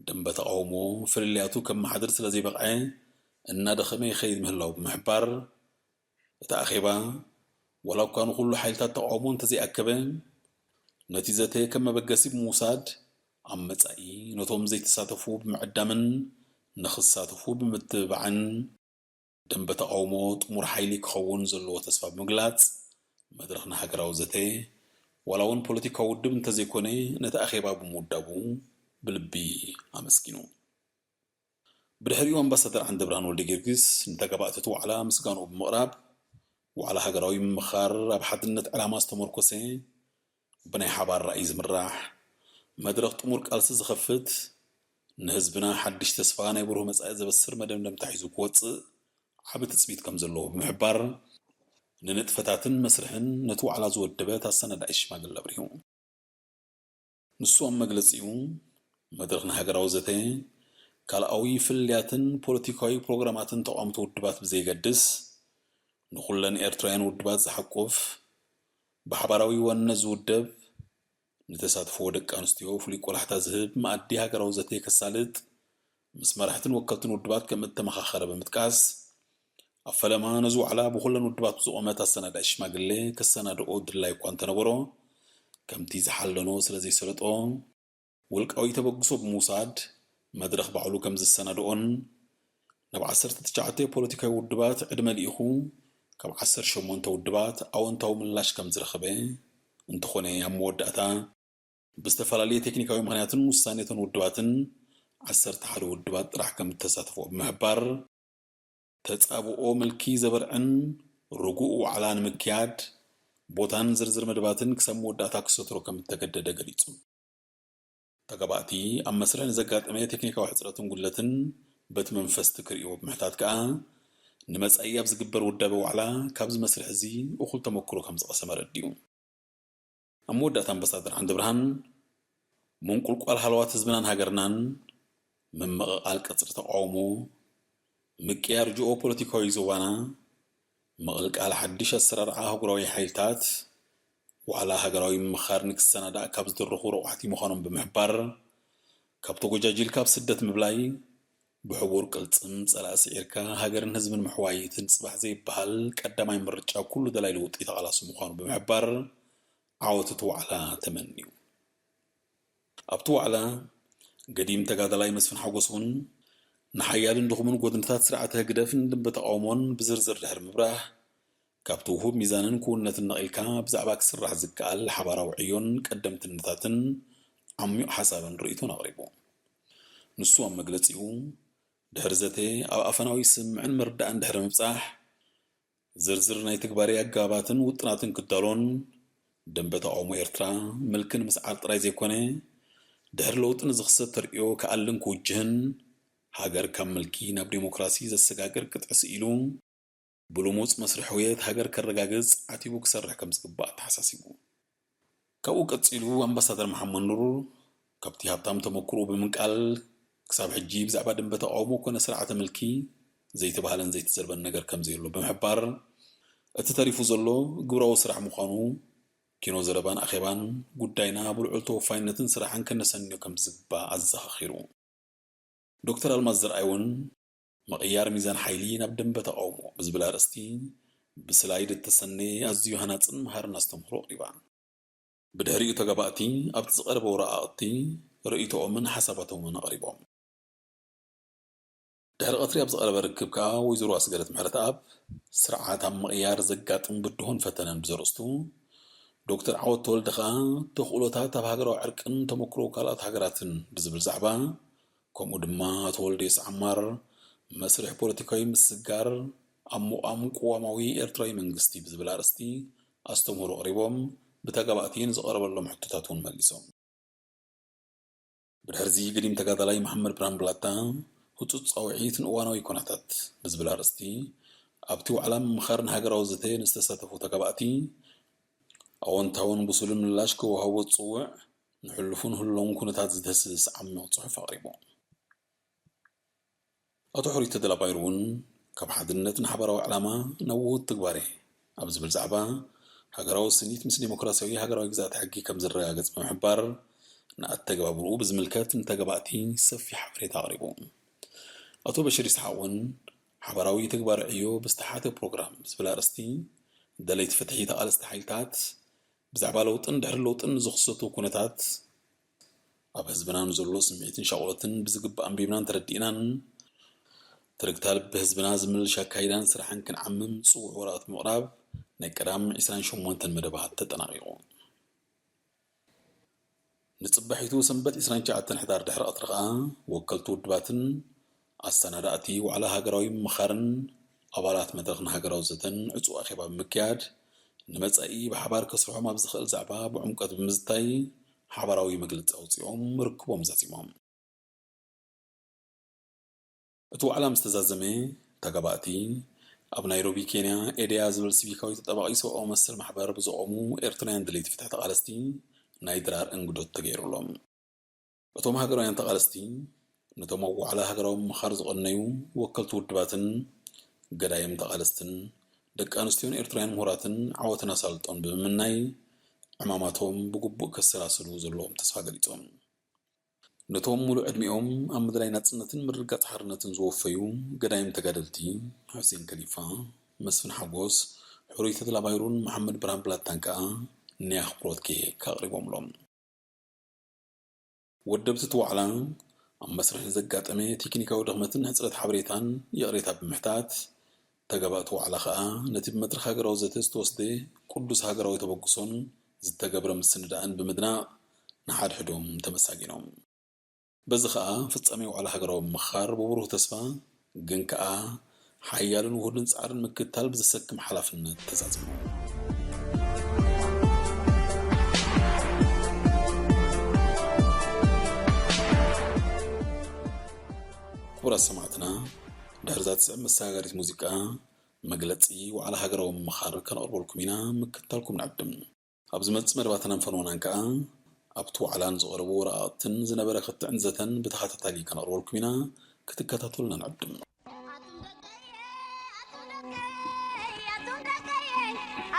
ደንበ ተቓውሞ ፍልልያቱ ከመሓድር ስለ ዘይበቕዐ፣ እናደኸመ ይኸይድ ምህላው ብምሕባር፣ እቲ ኣኼባ፣ ዋላ እኳ ንኹሉ ሓይልታት ተቓውሞ እንተዘይኣከበ፣ ነቲ ዘተ ከም መበገሲ ብምውሳድ፣ ኣብ መጻኢ ነቶም ዘይተሳተፉ ብምዕዳምን ንኽሳተፉ ብምትብባዕን፣ ደንበ ተቓውሞ ጥሙር ሓይሊ ክኸውን ዘለዎ ተስፋ ብምግላጽ፣ መድረኽ ንሃገራዊ ዘተ፣ ዋላ እውን ፖለቲካዊ ውድብ እንተዘይኮነ፣ ነቲ ኣኼባ ብምውዳቡ ብልቢ ኣመስጊኑ። ብድሕሪኡ ኣምባሳደር ዓንደብርሃን ወልደጊዮርጊስ ንተጋባእቲ እቲ ዋዕላ ምስጋንኡ ብምቕራብ፣ ዋዕላ ሃገራዊ ምምኻር ኣብ ሓድነት ዕላማ ዝተመርኮሰ፣ ብናይ ሓባር ራእይ ዝምራሕ፣ መድረኽ ጥሙር ቃልሲ ዝኸፍት፣ ንህዝብና ሓድሽ ተስፋ ናይ ብሩህ መጻኢ ዘበስር መደምደምታ ሒዙ ክወጽእ ዓቢ ትጽቢት ከም ዘለዎ ብምሕባር፣ ንንጥፈታትን መስርሕን ነቲ ዋዕላ ዝወደበት ኣሰናዳኢት ሽማግለ ኣብሪሁ። ንሱ ኣብ መግለጺኡ፣ መድረኽ ንሃገራዊ ዘተ፣ ካልኣዊ ፍልልያትን ፖለቲካዊ ፕሮግራማትን ተቓውምቲ ውድባት ብዘየገድስ፣ ንኹለን ኤርትራውያን ውድባት ዝሓቁፍ፣ ብሓባራዊ ወነ ዝውደብ፣ ንተሳትፎ ደቂ ኣንስትዮ ፍሉይ ቆላሕታ ዝህብ መኣዲ ሃገራዊ ዘተ ከሳልጥ፣ ምስ መራሕትን ወከልትን ውድባት ከም እተመኻኸረ ብምጥቃስ፣ ኣብ ፈለማ ነዚ ዋዕላ ብኹለን ውድባት ብዝቖመት ኣሰናዳኢት ሽማግለ ከሰናድኦ ድላይ እኳ እንተነበሮ፣ ከምቲ ዝሓለኖ ስለ ዘይሰለጦ፣ ውልቃዊ ተበግሶ ብምውሳድ፣ መድረኽ ባዕሉ ከም ዘሰናድኦን፣ ናብ ዓሰርተ ትሽዓተ ፖለቲካዊ ውድባት ዕድመ ልኢኹ፣ ካብ ዓሰርተ ሸሞንተ ውድባት ኣወንታዊ ምላሽ ከም ዝረኸበ፣ እንተኾነ ኣብ መወዳእታ ብዝተፈላለየ ቴክኒካዊ ምኽንያትን ውሳኔ እተን ውድባትን ዓሰርተ ሓደ ውድባት ጥራሕ ከም እተሳተፍኦ ብምሕባር፣ ተጻብኦ ምልኪ ዘበርዕን ርጉእ ዋዕላ ንምክያድ ቦታን ዝርዝር መደባትን ክሳብ መወዳእታ ክሰትሮ ከም እተገደደ ገሊጹ። ተጋባእቲ ኣብ መስርሕ ንዘጋጠመ ቴክኒካዊ ሕጽረትን ጉድለትን በቲ መንፈስቲ ክርእይዎ ብምሕታት ከኣ፣ ንመጻኢ ኣብ ዝግበር ውዳበ ዋዕላ ካብዚ መስርሕ እዚ እኹል ተመክሮ ከም ዝቐሰመ ኣረዲኡ። ኣብ መወዳእታ ኣምባሳደር ዓንደብርሃን፣ ምንቁልቋል ሃለዋት ህዝብናን ሃገርናን፣ ምምቕቓል ቀጽሪ ተቃውሞ፣ ምቅያር ጂኦ ፖለቲካዊ ዞባና፣ ምቕልቃል ሓድሽ ኣሰራርዓ ኣህጉራዊ ሓይልታት፣ ዋዕላ ሃገራዊ ምምኻር ንክሰናዳእ ካብ ዝድርኹ ረቋሕቲ ምዃኖም ብምሕባር፣ ካብ ተጎጃጂልካ ኣብ ስደት ምብላይ፣ ብሕቡር ቅልጽም ጸላኢ ስዒርካ ሃገርን ህዝብን ምሕዋይ እቲ ንጽባሕ ዘይበሃል ቀዳማይ ምርጫ ኩሉ ደላይ ለውጢ ተቓላሲ ምዃኑ ብምሕባር፣ ዓወት እቲ ዋዕላ ተመንዩ። ኣብቲ ዋዕላ፣ ገዲም ተጋዳላይ መስፍን ሓጎስ እውን ንሓያልን ድኹምን ጎድንታት ስርዓተ ህግደፍ ንደንበ ተቓውሞን ብዝርዝር ድሕሪ ምብራህ፣ ካብቲ ውሁብ ሚዛንን ክውንነትን ነቒልካ ብዛዕባ ክስራሕ ዝከኣል ሓባራዊ ዕዮን ቀደምትነታትን ዓሚቕ ሓሳብን ርእይቶን ኣቕሪቡ። ንሱ ኣብ መግለጺኡ፣ ድሕሪ ዘተ ኣብ ኣፈናዊ ስምዕን ምርዳእን ድሕሪ ምብጻሕ፣ ዝርዝር ናይ ትግባሬ ኣገባባትን ውጥናትን ክዳሎን፣ ደንበ ተቓውሞ ኤርትራ ምልኪ ንምስዓር ጥራይ ዘይኮነ፣ ድሕሪ ለውጢ ንዝኽሰት ተርእዮ ክኣልን ክውጅህን፣ ሃገር ካብ ምልኪ ናብ ዴሞክራሲ ዘሰጋግር ቅጥዒ ስኢሉ፣ ብልሙጽ መስርሕ ህውየት ሃገር ከረጋግጽ ዓቲቡ ክሰርሕ ከም ዝግባእ ኣተሓሳሲቡ። ካብኡ ቀጺሉ ኣምባሳደር መሓመድ ኑር፣ ካብቲ ሃብታም ተመክሮኡ ብምንቃል፣ ክሳብ ሕጂ ብዛዕባ ደንበ ተቓውሞ ኮነ ስርዓተ ምልኪ ዘይተባህለን ዘይተዘርበን ነገር ከም ዘየሎ ብምሕባር፣ እቲ ተሪፉ ዘሎ ግብራዊ ስራሕ ምዃኑ፣ ኪኖ ዘረባን ኣኼባን ጉዳይና ብልዑል ተወፋይነትን ስራሕን ከነሰንዮ ከም ዝግባእ ኣዘኻኺሩ። ዶክተር ኣልማዝ ዘርኣይ እውን፣ ምቕያር ሚዛን ሓይሊ ናብ ደንበ ተቓውሞ ብዝብል ኣርእስቲ ብስላይድ እተሰነየ ኣዝዩ ሃናጽን መሃርን ኣስተምህሮ ኣቕሪባ። ብድሕሪኡ ተጋባእቲ ኣብቲ ዝቐረበ ወረቓቕቲ ርእይቶኦምን ሓሳባቶምን ኣቕሪቦም። ድሕሪ ቀትሪ ኣብ ዝቐረበ ርክብ ከኣ ወይዘሮ ኣስገደት ምሕረተኣብ፣ ስርዓት ኣብ ምቕያር ዘጋጥም ብድሆን ፈተነን ብዘርእስቱ፣ ዶክተር ዓወት ተወልደ ከኣ ተኽእሎታት ኣብ ሃገራዊ ዕርቅን ተመክሮ ካልኦት ሃገራትን ብዝብል ዛዕባ፣ ከምኡ ድማ ኣቶ ወልደየስ ዓማር መስርሕ ፖለቲካዊ ምስግጋር ኣብ ምቋም ቅዋማዊ ኤርትራዊ መንግስቲ ብዝብል ኣርእስቲ ኣስተምህሮ ኣቕሪቦም፣ ብተጋባእቲ ንዝቐረበሎም ሕቶታት እውን መሊሶም። ብድሕርዚ ገዲም ተጋዳላይ መሓመድ ብርሃን ብላታ ህጹጽ ጻውዒት ንእዋናዊ ኩነታት ብዝብል ኣርእስቲ ኣብቲ ዋዕላ ምምኻር ንሃገራዊ ዘተ ንዝተሳተፉ ተጋባእቲ ኣወንታውን ብሱልን ምላሽ ክወሃቦ ዝጽውዕ ንሕሉፉን ህሎውን ኩነታት ዝደስስ ዓሚቕ ጽሑፍ ኣቕሪቡ። ኣቶ ሕሩይ ተደላ ባይሩ እውን ካብ ሓድነት ንሓባራዊ ዕላማ ናብ ውሁድ ትግባሬ ኣብ ዝብል ዛዕባ ሃገራዊ ስኒት ምስ ዴሞክራሲያዊ ሃገራዊ ግዛኣት ሕጊ ከም ዝረጋገጽ ብምሕባር ንኣተገባብርኡ ብዝምልከት ንተጋባእቲ ሰፊሕ ሓበሬታ ኣቕሪቡ። ኣቶ በሽር ይስሓቕ እውን ሓባራዊ ተግባር ዕዮ ብዝተሓተ ፕሮግራም ብዝብል ኣርእስቲ ደለይቲ ፍትሒ ተቓለስቲ ሓይልታት ብዛዕባ ለውጥን ድሕሪ ለውጥን ንዝኽሰቱ ኩነታት ኣብ ህዝብና ንዘሎ ስምዒትን ሻቕሎትን ብዝግባእ ኣንቢብናን ተረዲእናን ትርግታ ልቢ ህዝብና ዝምልሽ ኣካይዳን ስራሕን ክንዓምም ዝጽውዕ ወረቐት ብምቕራብ ናይ ቀዳም ዕስራን ሸሞንተን መደባት ተጠናቒቑ። ንጽባሒቱ ሰንበት ዕስራን ትሽዓተን ሕዳር ድሕሪ ቀትሪ ከኣ ወከልቲ ውድባትን ኣሰናዳእቲ ዋዕላ ሃገራዊ ምምኻርን ኣባላት መድረኽ ንሃገራዊ ዘተን ዕጹው ኣኼባ ብምክያድ ንመጻኢ ብሓባር ከስርሖም ኣብ ዝኽእል ዛዕባ ብዕምቀት ብምዝታይ ሓባራዊ መግለጺ ኣውጺኦም ርክቦም ዛዚሞም። እቲ ዋዕላ ምስ ተዛዘመ ተጋባእቲ ኣብ ናይሮቢ ኬንያ ኤደያ ዝብል ሲቪካዊ ተጣባቒ ሰብኣዊ መሰል ማሕበር ብዘቖሙ ኤርትራውያን ደለይቲ ፍትሒ ተቓለስቲ ናይ ድራር እንግዶት ተገይሩሎም። እቶም ሃገራውያን ተቓለስቲ ነቶም ኣብ ዋዕላ ሃገራዊ ምምኻር ዝቐነዩ ወከልቲ ውድባትን ገዳይም ተቓለስትን ደቂ ኣንስትዮን ኤርትራውያን ምሁራትን ዓወትን ኣሳልጦን ብምምናይ ዕማማቶም ብግቡእ ከሰላስሉ ዘለዎም ተስፋ ገሊጾም። ነቶም ሙሉእ ዕድሚኦም ኣብ ምድላይ ናጽነትን ምርግጋጽ ሓርነትን ዝወፈዩ ገዳይም ተጋደልቲ ሑሴን ከሊፋ፣ መስፍን ሓጎስ፣ ሕሩይ ተድላ ባይሩን መሓመድ ብርሃን ብላታን ከኣ ናይ ኣኽብሮት ኬክ ኣቕሪቦምሎም። ወደብቲ እቲ ዋዕላ ኣብ መስርሕ ንዘጋጠመ ቴክኒካዊ ድኽመትን ሕጽረት ሓበሬታን ይቕሬታ ብምሕታት፣ ተጋባእቲ ዋዕላ ከኣ ነቲ ብመድረኽ ሃገራዊ ዘተ ዝተወስደ ቅዱስ ሃገራዊ ተበግሶን ዝተገብረ ምስንዳእን ብምድናቕ ንሓድሕዶም ተመሳጊኖም። በዚ ከኣ ፍጻሜ ዋዕላ ሃገራዊ ምምኻር ብብሩህ ተስፋ ግን ከኣ ሓያልን ውሁድን ጻዕርን ምክትታል ብዘሰክም ሓላፍነት ተዛዚሙ። ክቡራት ሰማዕትና፣ ድሕሪ እዛ ትስዕብ መሰጋገሪት ሙዚቃ መግለጺ ዋዕላ ሃገራዊ ምምኻር ከነቕርበልኩም ኢና፣ ምክትታልኩም ንዕድም። ኣብ ዝመጽእ መደባትናን ፈነወናን ከኣ ኣብቲ ዋዕላ ንዝቐረቡ ወረቓቕትን ዝነበረ ክትዕን ዘተን ብተኸታታሊ ከነቕርበልኩም ኢና፣ ክትከታተሉና ንዕድም።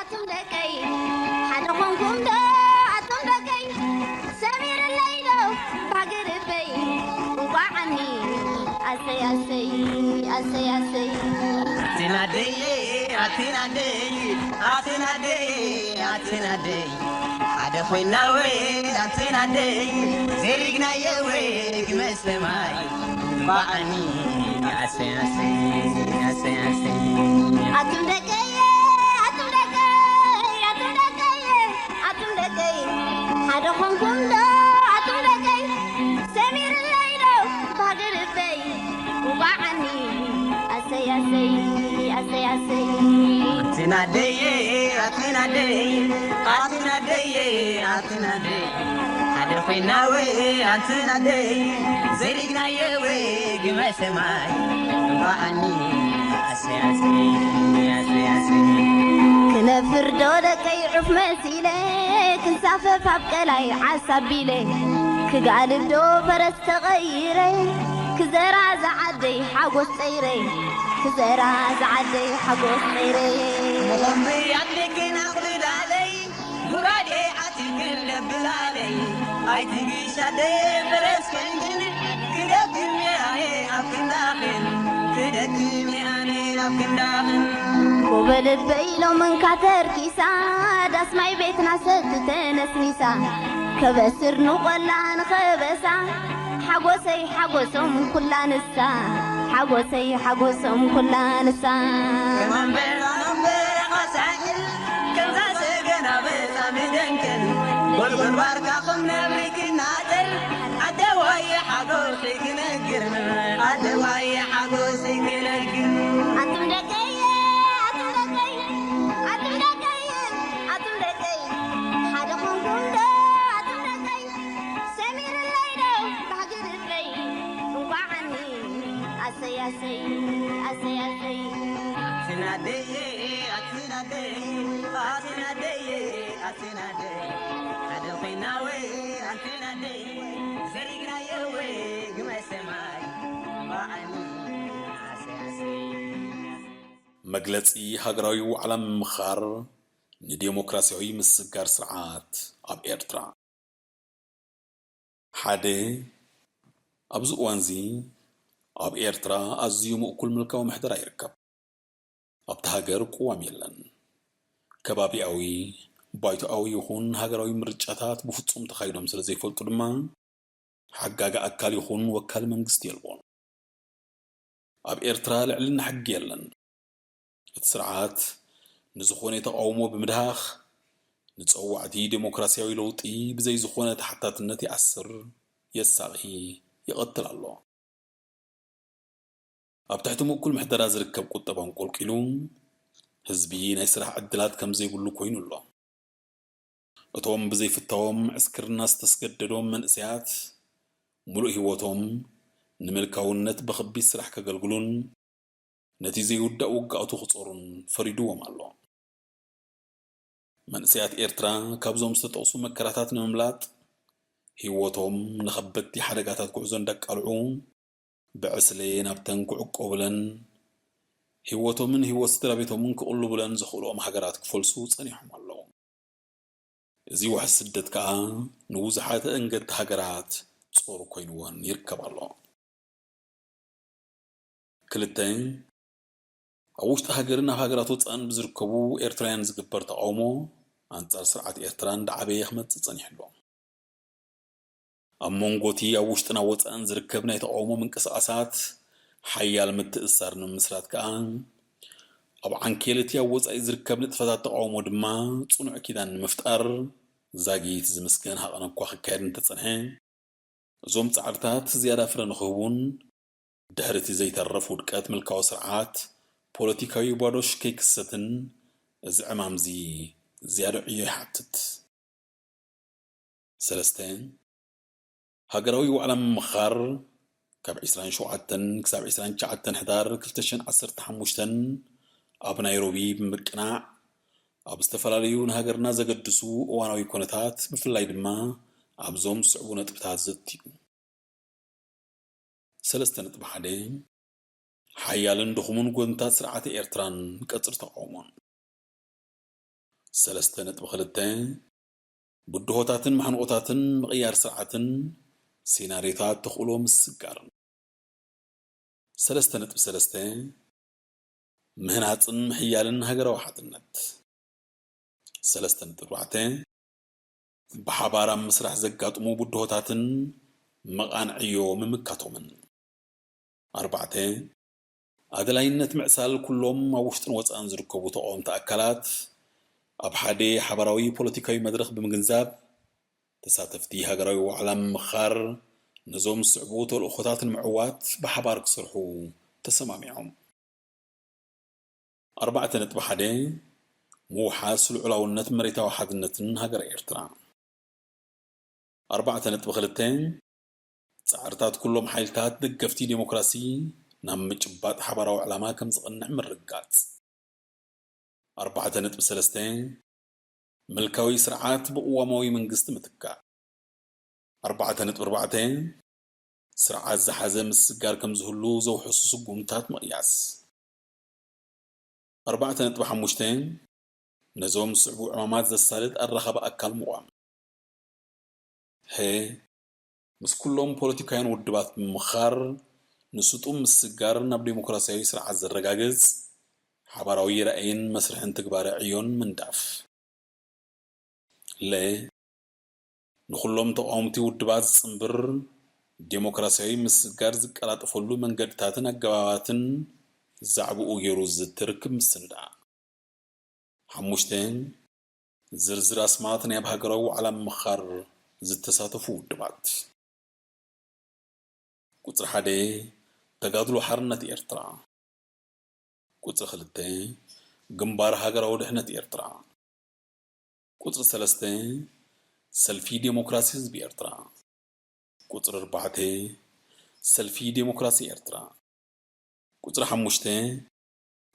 ኣቱም ደቀይ፣ ሓደ ኾንኩም ዶ ኣቱም ደቀይ? ሰሚርለይ ዶ ባግርበይ? እንቋዓኒ ኣሰይ ኣሰይ ኣሰይ ኣሰይ። ኣቴናደየ ኣቴናደይ ኣቴናደየ ኣቴናደይ ሓደ ኮይና ወይ ኣቴናደይ ዘሪግናየ ወይ ግመ ሰማይ ባዓኒ ኣሰይ ኣሰይ ኣሰይ ኣሰይ። ኣቱም ደቀየ ኣቱም ደቀይ ኣቱም ደቀየ ኣቱም ደቀይ ሓደ ኾንኩም ዶ ኣቱም ደቀይ? ሰሚርለይ ዶ ባግርበይ? ውቃዓኒ ኣሰይ ኣሰይ ኣሰይ ኣሰይ። ኣትናደየ ኣትናደይ ኣትናደየ ኣትናደይ ሓደ ኮይና ወይ ኣትናደይ ዘሪግናየ ወይ ግመ ሰማይ ውቃዓኒ ኣሰይ ኣሰይ ኣሰይ ኣሰይ። ክነፍር ዶ ደቀይ ዑፍ መሲለ ክንሳፈፍ ኣብ ቀላይ ዓሳ ኣቢለ ክጋልብ ዶ ፈረስ ተቐይረ ክዘራ ዝዓደይ ሓጎስ ጸይረ ክዘራ ዝዓደይ ሓጎስ ጸይረ። መኾንበይ ኣድልክን ኣቕልላለይ ጉራዴ ዓቲልክን ለብላለይ ኣይትግሻደየ ፈረስ ከንግን ክደክም ኣየ ኣብ ክንዳኽን ክደክም ኣነ ኣብ ክንዳኽን። ኮበልበይ ሎምንካ ተርኪሳ ዳስማይ ቤትና ሰቲ ተነስኒሳ ከበስር ንቆላ ንኸበሳ ሓጎሰይ ሓጎሶም ኩላ ንሳ ሓጎሰይ ሓጎሶም ኩላ ንሳ። ከማን በራ መንበረ ኻሳዕል ከምዛ ሰገና በፃ ምደንክን ጎልጎል ባርካ ኹም ነብሪ ክናጠር ኣደዋየ ሓጎሰይ ክነግር ኣደዋየ ሓጎሰይ ክነግር። ኣቱም ደቀየ ኣቱም ደቀይ ኣቱም ደቀይ ኣቱም ደቀይ ሓደ ኾንኩም ዶ ኣቱም ደቀይ ሰሚርለይ ዶ ባህጊ ልበይ እንቋዓኒ ኣሰይ ኣሰይ ኣሰይ ኣሰይ። ኣትናደየ ኣትናደይ ኣትናደየ ኣትናደይ ሓደ ኮይና ወይ ኣትናደይ ዘሪግናዮ ወይ ግመ ሰማይ ባዓኒ ኣሰይ ኣሰይ። መግለጺ ሃገራዊ ዋዕላ ምምኻር ንዴሞክራሲያዊ ምስግጋር ስርዓት ኣብ ኤርትራ። ሓደ፣ ኣብዚ እዋንዚ ኣብ ኤርትራ ኣዝዩ ምእኩል ምልካዊ ምሕደራ ይርከብ። ኣብታ ሃገር ቅዋም የለን። ከባቢያዊ፣ ባይቶኣዊ ይኹን ሃገራዊ ምርጫታት ብፍጹም ተኻይዶም ስለ ዘይፈልጡ ድማ፣ ሓጋጊ ኣካል ይኹን ወካል መንግስቲ የልቦን። ኣብ ኤርትራ ልዕልና ሕጊ የለን። እቲ ስርዓት ንዝኾነ ተቓውሞ ብምድሃኽ፣ ንጸዋዕቲ ዴሞክራሲያዊ ለውጢ ብዘይ ዝኾነ ተሓታትነት ይኣስር፣ የሳቒ፣ ይቐትል ኣሎ። ኣብ ትሕቲ ምእኩል ምሕደራ ዝርከብ ቁጠባ ኣንቆልቂሉ፣ ህዝቢ ናይ ስራሕ ዕድላት ከም ዘይብሉ ኮይኑ ኣሎ። እቶም ብዘይፍታዎም ዕስክርና ዝተስገደዶም መንእሰያት፣ ምሉእ ህይወቶም ንምልካውነት ብኸቢድ ስራሕ ከገልግሉን፣ ነቲ ዘይውዳእ ውግኣቱ ክጾሩን ፈሪድዎም ኣሎ። መንእሰያት ኤርትራ ካብዞም ዝተጠቕሱ መከራታት ንምምላጥ፣ ህይወቶም ንኸበድቲ ሓደጋታት ጉዕዞ እንዳቃልዑ፣ ብዕስለ ናብተን ክዕቆቡለን፣ ህይወቶምን ህይወት ስድራ ቤቶምን ክቕልቡለን ዘኽእልኦም ሃገራት ክፈልሱ ጸኒሖም ኣለዉ። እዚ ዋሕዚ ስደት ከኣ ንብዙሓት ኣእንገድቲ ሃገራት ጾር ኮይንወን ይርከብ ኣሎ። ክልተ፣ ኣብ ውሽጢ ሃገርን ኣብ ሃገራት ወጻእን ብዝርከቡ ኤርትራውያን ዝግበር ተቓውሞ ኣንጻር ስርዓት ኤርትራ እንዳዓበየ ክመጽእ ጸኒሑ ኣሎ። ኣብ መንጎ እቲ ኣብ ውሽጥን ኣብ ወጻእን ዝርከብ ናይ ተቓውሞ ምንቅስቓሳት ሓያል ምትእስሳር ንምምስራት ከኣ፣ ኣብ ዓንኬል እቲ ኣብ ወጻኢ ዝርከብ ንጥፈታት ተቓውሞ ድማ ጽኑዕ ኪዳን ንምፍጣር ዛጊት ዝምስገን ሃቐነ እኳ ክካየድ እንተጸንሐ፣ እዞም ጻዕርታት ዝያዳ ፍረ ንኽህቡን ድሕሪ እቲ ዘይተርፍ ውድቀት ምልካዊ ስርዓት ፖለቲካዊ ባዶሽ ከይክሰትን እዚ ዕማምዚ ዝያዳ ዕዮ ይሓትት። ሰለስተ፣ ሃገራዊ ዋዕላ ምምኻር ካብ ዕስራን ሸውዓተን ክሳብ ዕስራን ትሽዓተን ሕዳር ክልተ ሽሕን ዓሰርተ ሓሙሽተን ኣብ ናይሮቢ ብምቅናዕ፣ ኣብ ዝተፈላለዩ ንሃገርና ዘገድሱ እዋናዊ ኩነታት፣ ብፍላይ ድማ ኣብዞም ዝስዕቡ ነጥብታት ዘትዩ። ሰለስተ ነጥቢ ሓደ፣ ሓያልን ድኹምን ጎንታት ስርዓተ ኤርትራን ቀጽሪ ተቃውሞን። ሰለስተ ነጥቢ ክልተ፣ ብድሆታትን ማሕንቆታትን ምቕያር ስርዓትን ሴናርዮታት ተኽእሎ ምስጋርን። ሰለስተ ነጥቢ ሰለስተ፣ ምህናጽን ምሕያልን ሃገራዊ ሓድነት። ሰለስተ ነጥቢ ኣርባዕተ፣ ብሓባር ኣብ ምስራሕ ዘጋጥሙ ብድሆታትን መቓንዕዮ ምምካቶምን። ኣርባዕተ፣ ኣድላይነት ምዕሳል ኩሎም ኣብ ውሽጥን ወጻእን ዝርከቡ ተቓወምቲ ኣካላት ኣብ ሓደ ሓባራዊ ፖለቲካዊ መድረኽ ብምግንዛብ፣ ተሳተፍቲ ሃገራዊ ዋዕላ ምምኻር ነዞም ዝስዕቡ ተልእኾታት ንምዕዋት ብሓባር ክሰርሑ ተሰማሚዖም። ኣርባዕተ ነጥቢ ሓደ፣ ምውሓስ ልዑላውነት መሬታዊ ሓድነትን ሃገረ ኤርትራ። ኣርባዕተ ነጥቢ ክልተ፣ ጻዕርታት ኩሎም ሓይልታት ደገፍቲ ዴሞክራሲ ናብ ምጭባጥ ሓባራዊ ዕላማ ከም ዝቕንዕ ምርግጋጽ። ኣርባዕተ ነጥቢ ሰለስተ፣ ምልካዊ ስርዓት ብቅዋማዊ መንግስቲ ምትካእ። ኣርባዕተ ነጥቢ ኣርባዕተ፣ ስርዓት ዝሓዘ ምስጋር ከም ዝህሉ ዘውሕሱ ስጉምታት ምቕያስ። ኣርባዕተ ነጥቢ ሓሙሽተ፣ ነዞም ዝስዕቡ ዕማማት ዘሳልጥ ኣራኻቢ ኣካል ምቋም። ሀ፣ ምስ ኩሎም ፖለቲካውያን ውድባት ብምምኻር ንስጡም ምስጋር ናብ ዴሞክራሲያዊ ስርዓት ዘረጋግጽ ሓባራዊ ራእይን መስርሕን ትግባረ ዕዮን ምንዳፍ። ለ፣ ንኹሎም ተቓወምቲ ውድባት ዝጽንብር ዴሞክራሲያዊ ምስጋር ዝቀላጠፈሉ መንገድታትን ኣገባባትን ዛዕባኡ ገይሩ ዝዝትር ክምስንዳ። ሓሙሽተ፣ ዝርዝር ኣስማት ናይ ኣብ ሃገራዊ ዋዕላ ምምኻር ዝተሳተፉ ውድባት። ቁጽሪ ሓደ፣ ተጋድሎ ሓርነት ኤርትራ። ቁጽሪ ክልተ፣ ግንባር ሃገራዊ ድሕነት ኤርትራ። ቁጽሪ ሰለስተ፣ ሰልፊ ዴሞክራሲ ህዝቢ ኤርትራ። ቁጽሪ ኣርባዕተ፣ ሰልፊ ዴሞክራሲ ኤርትራ። ቁጽሪ ሓሙሽተ፣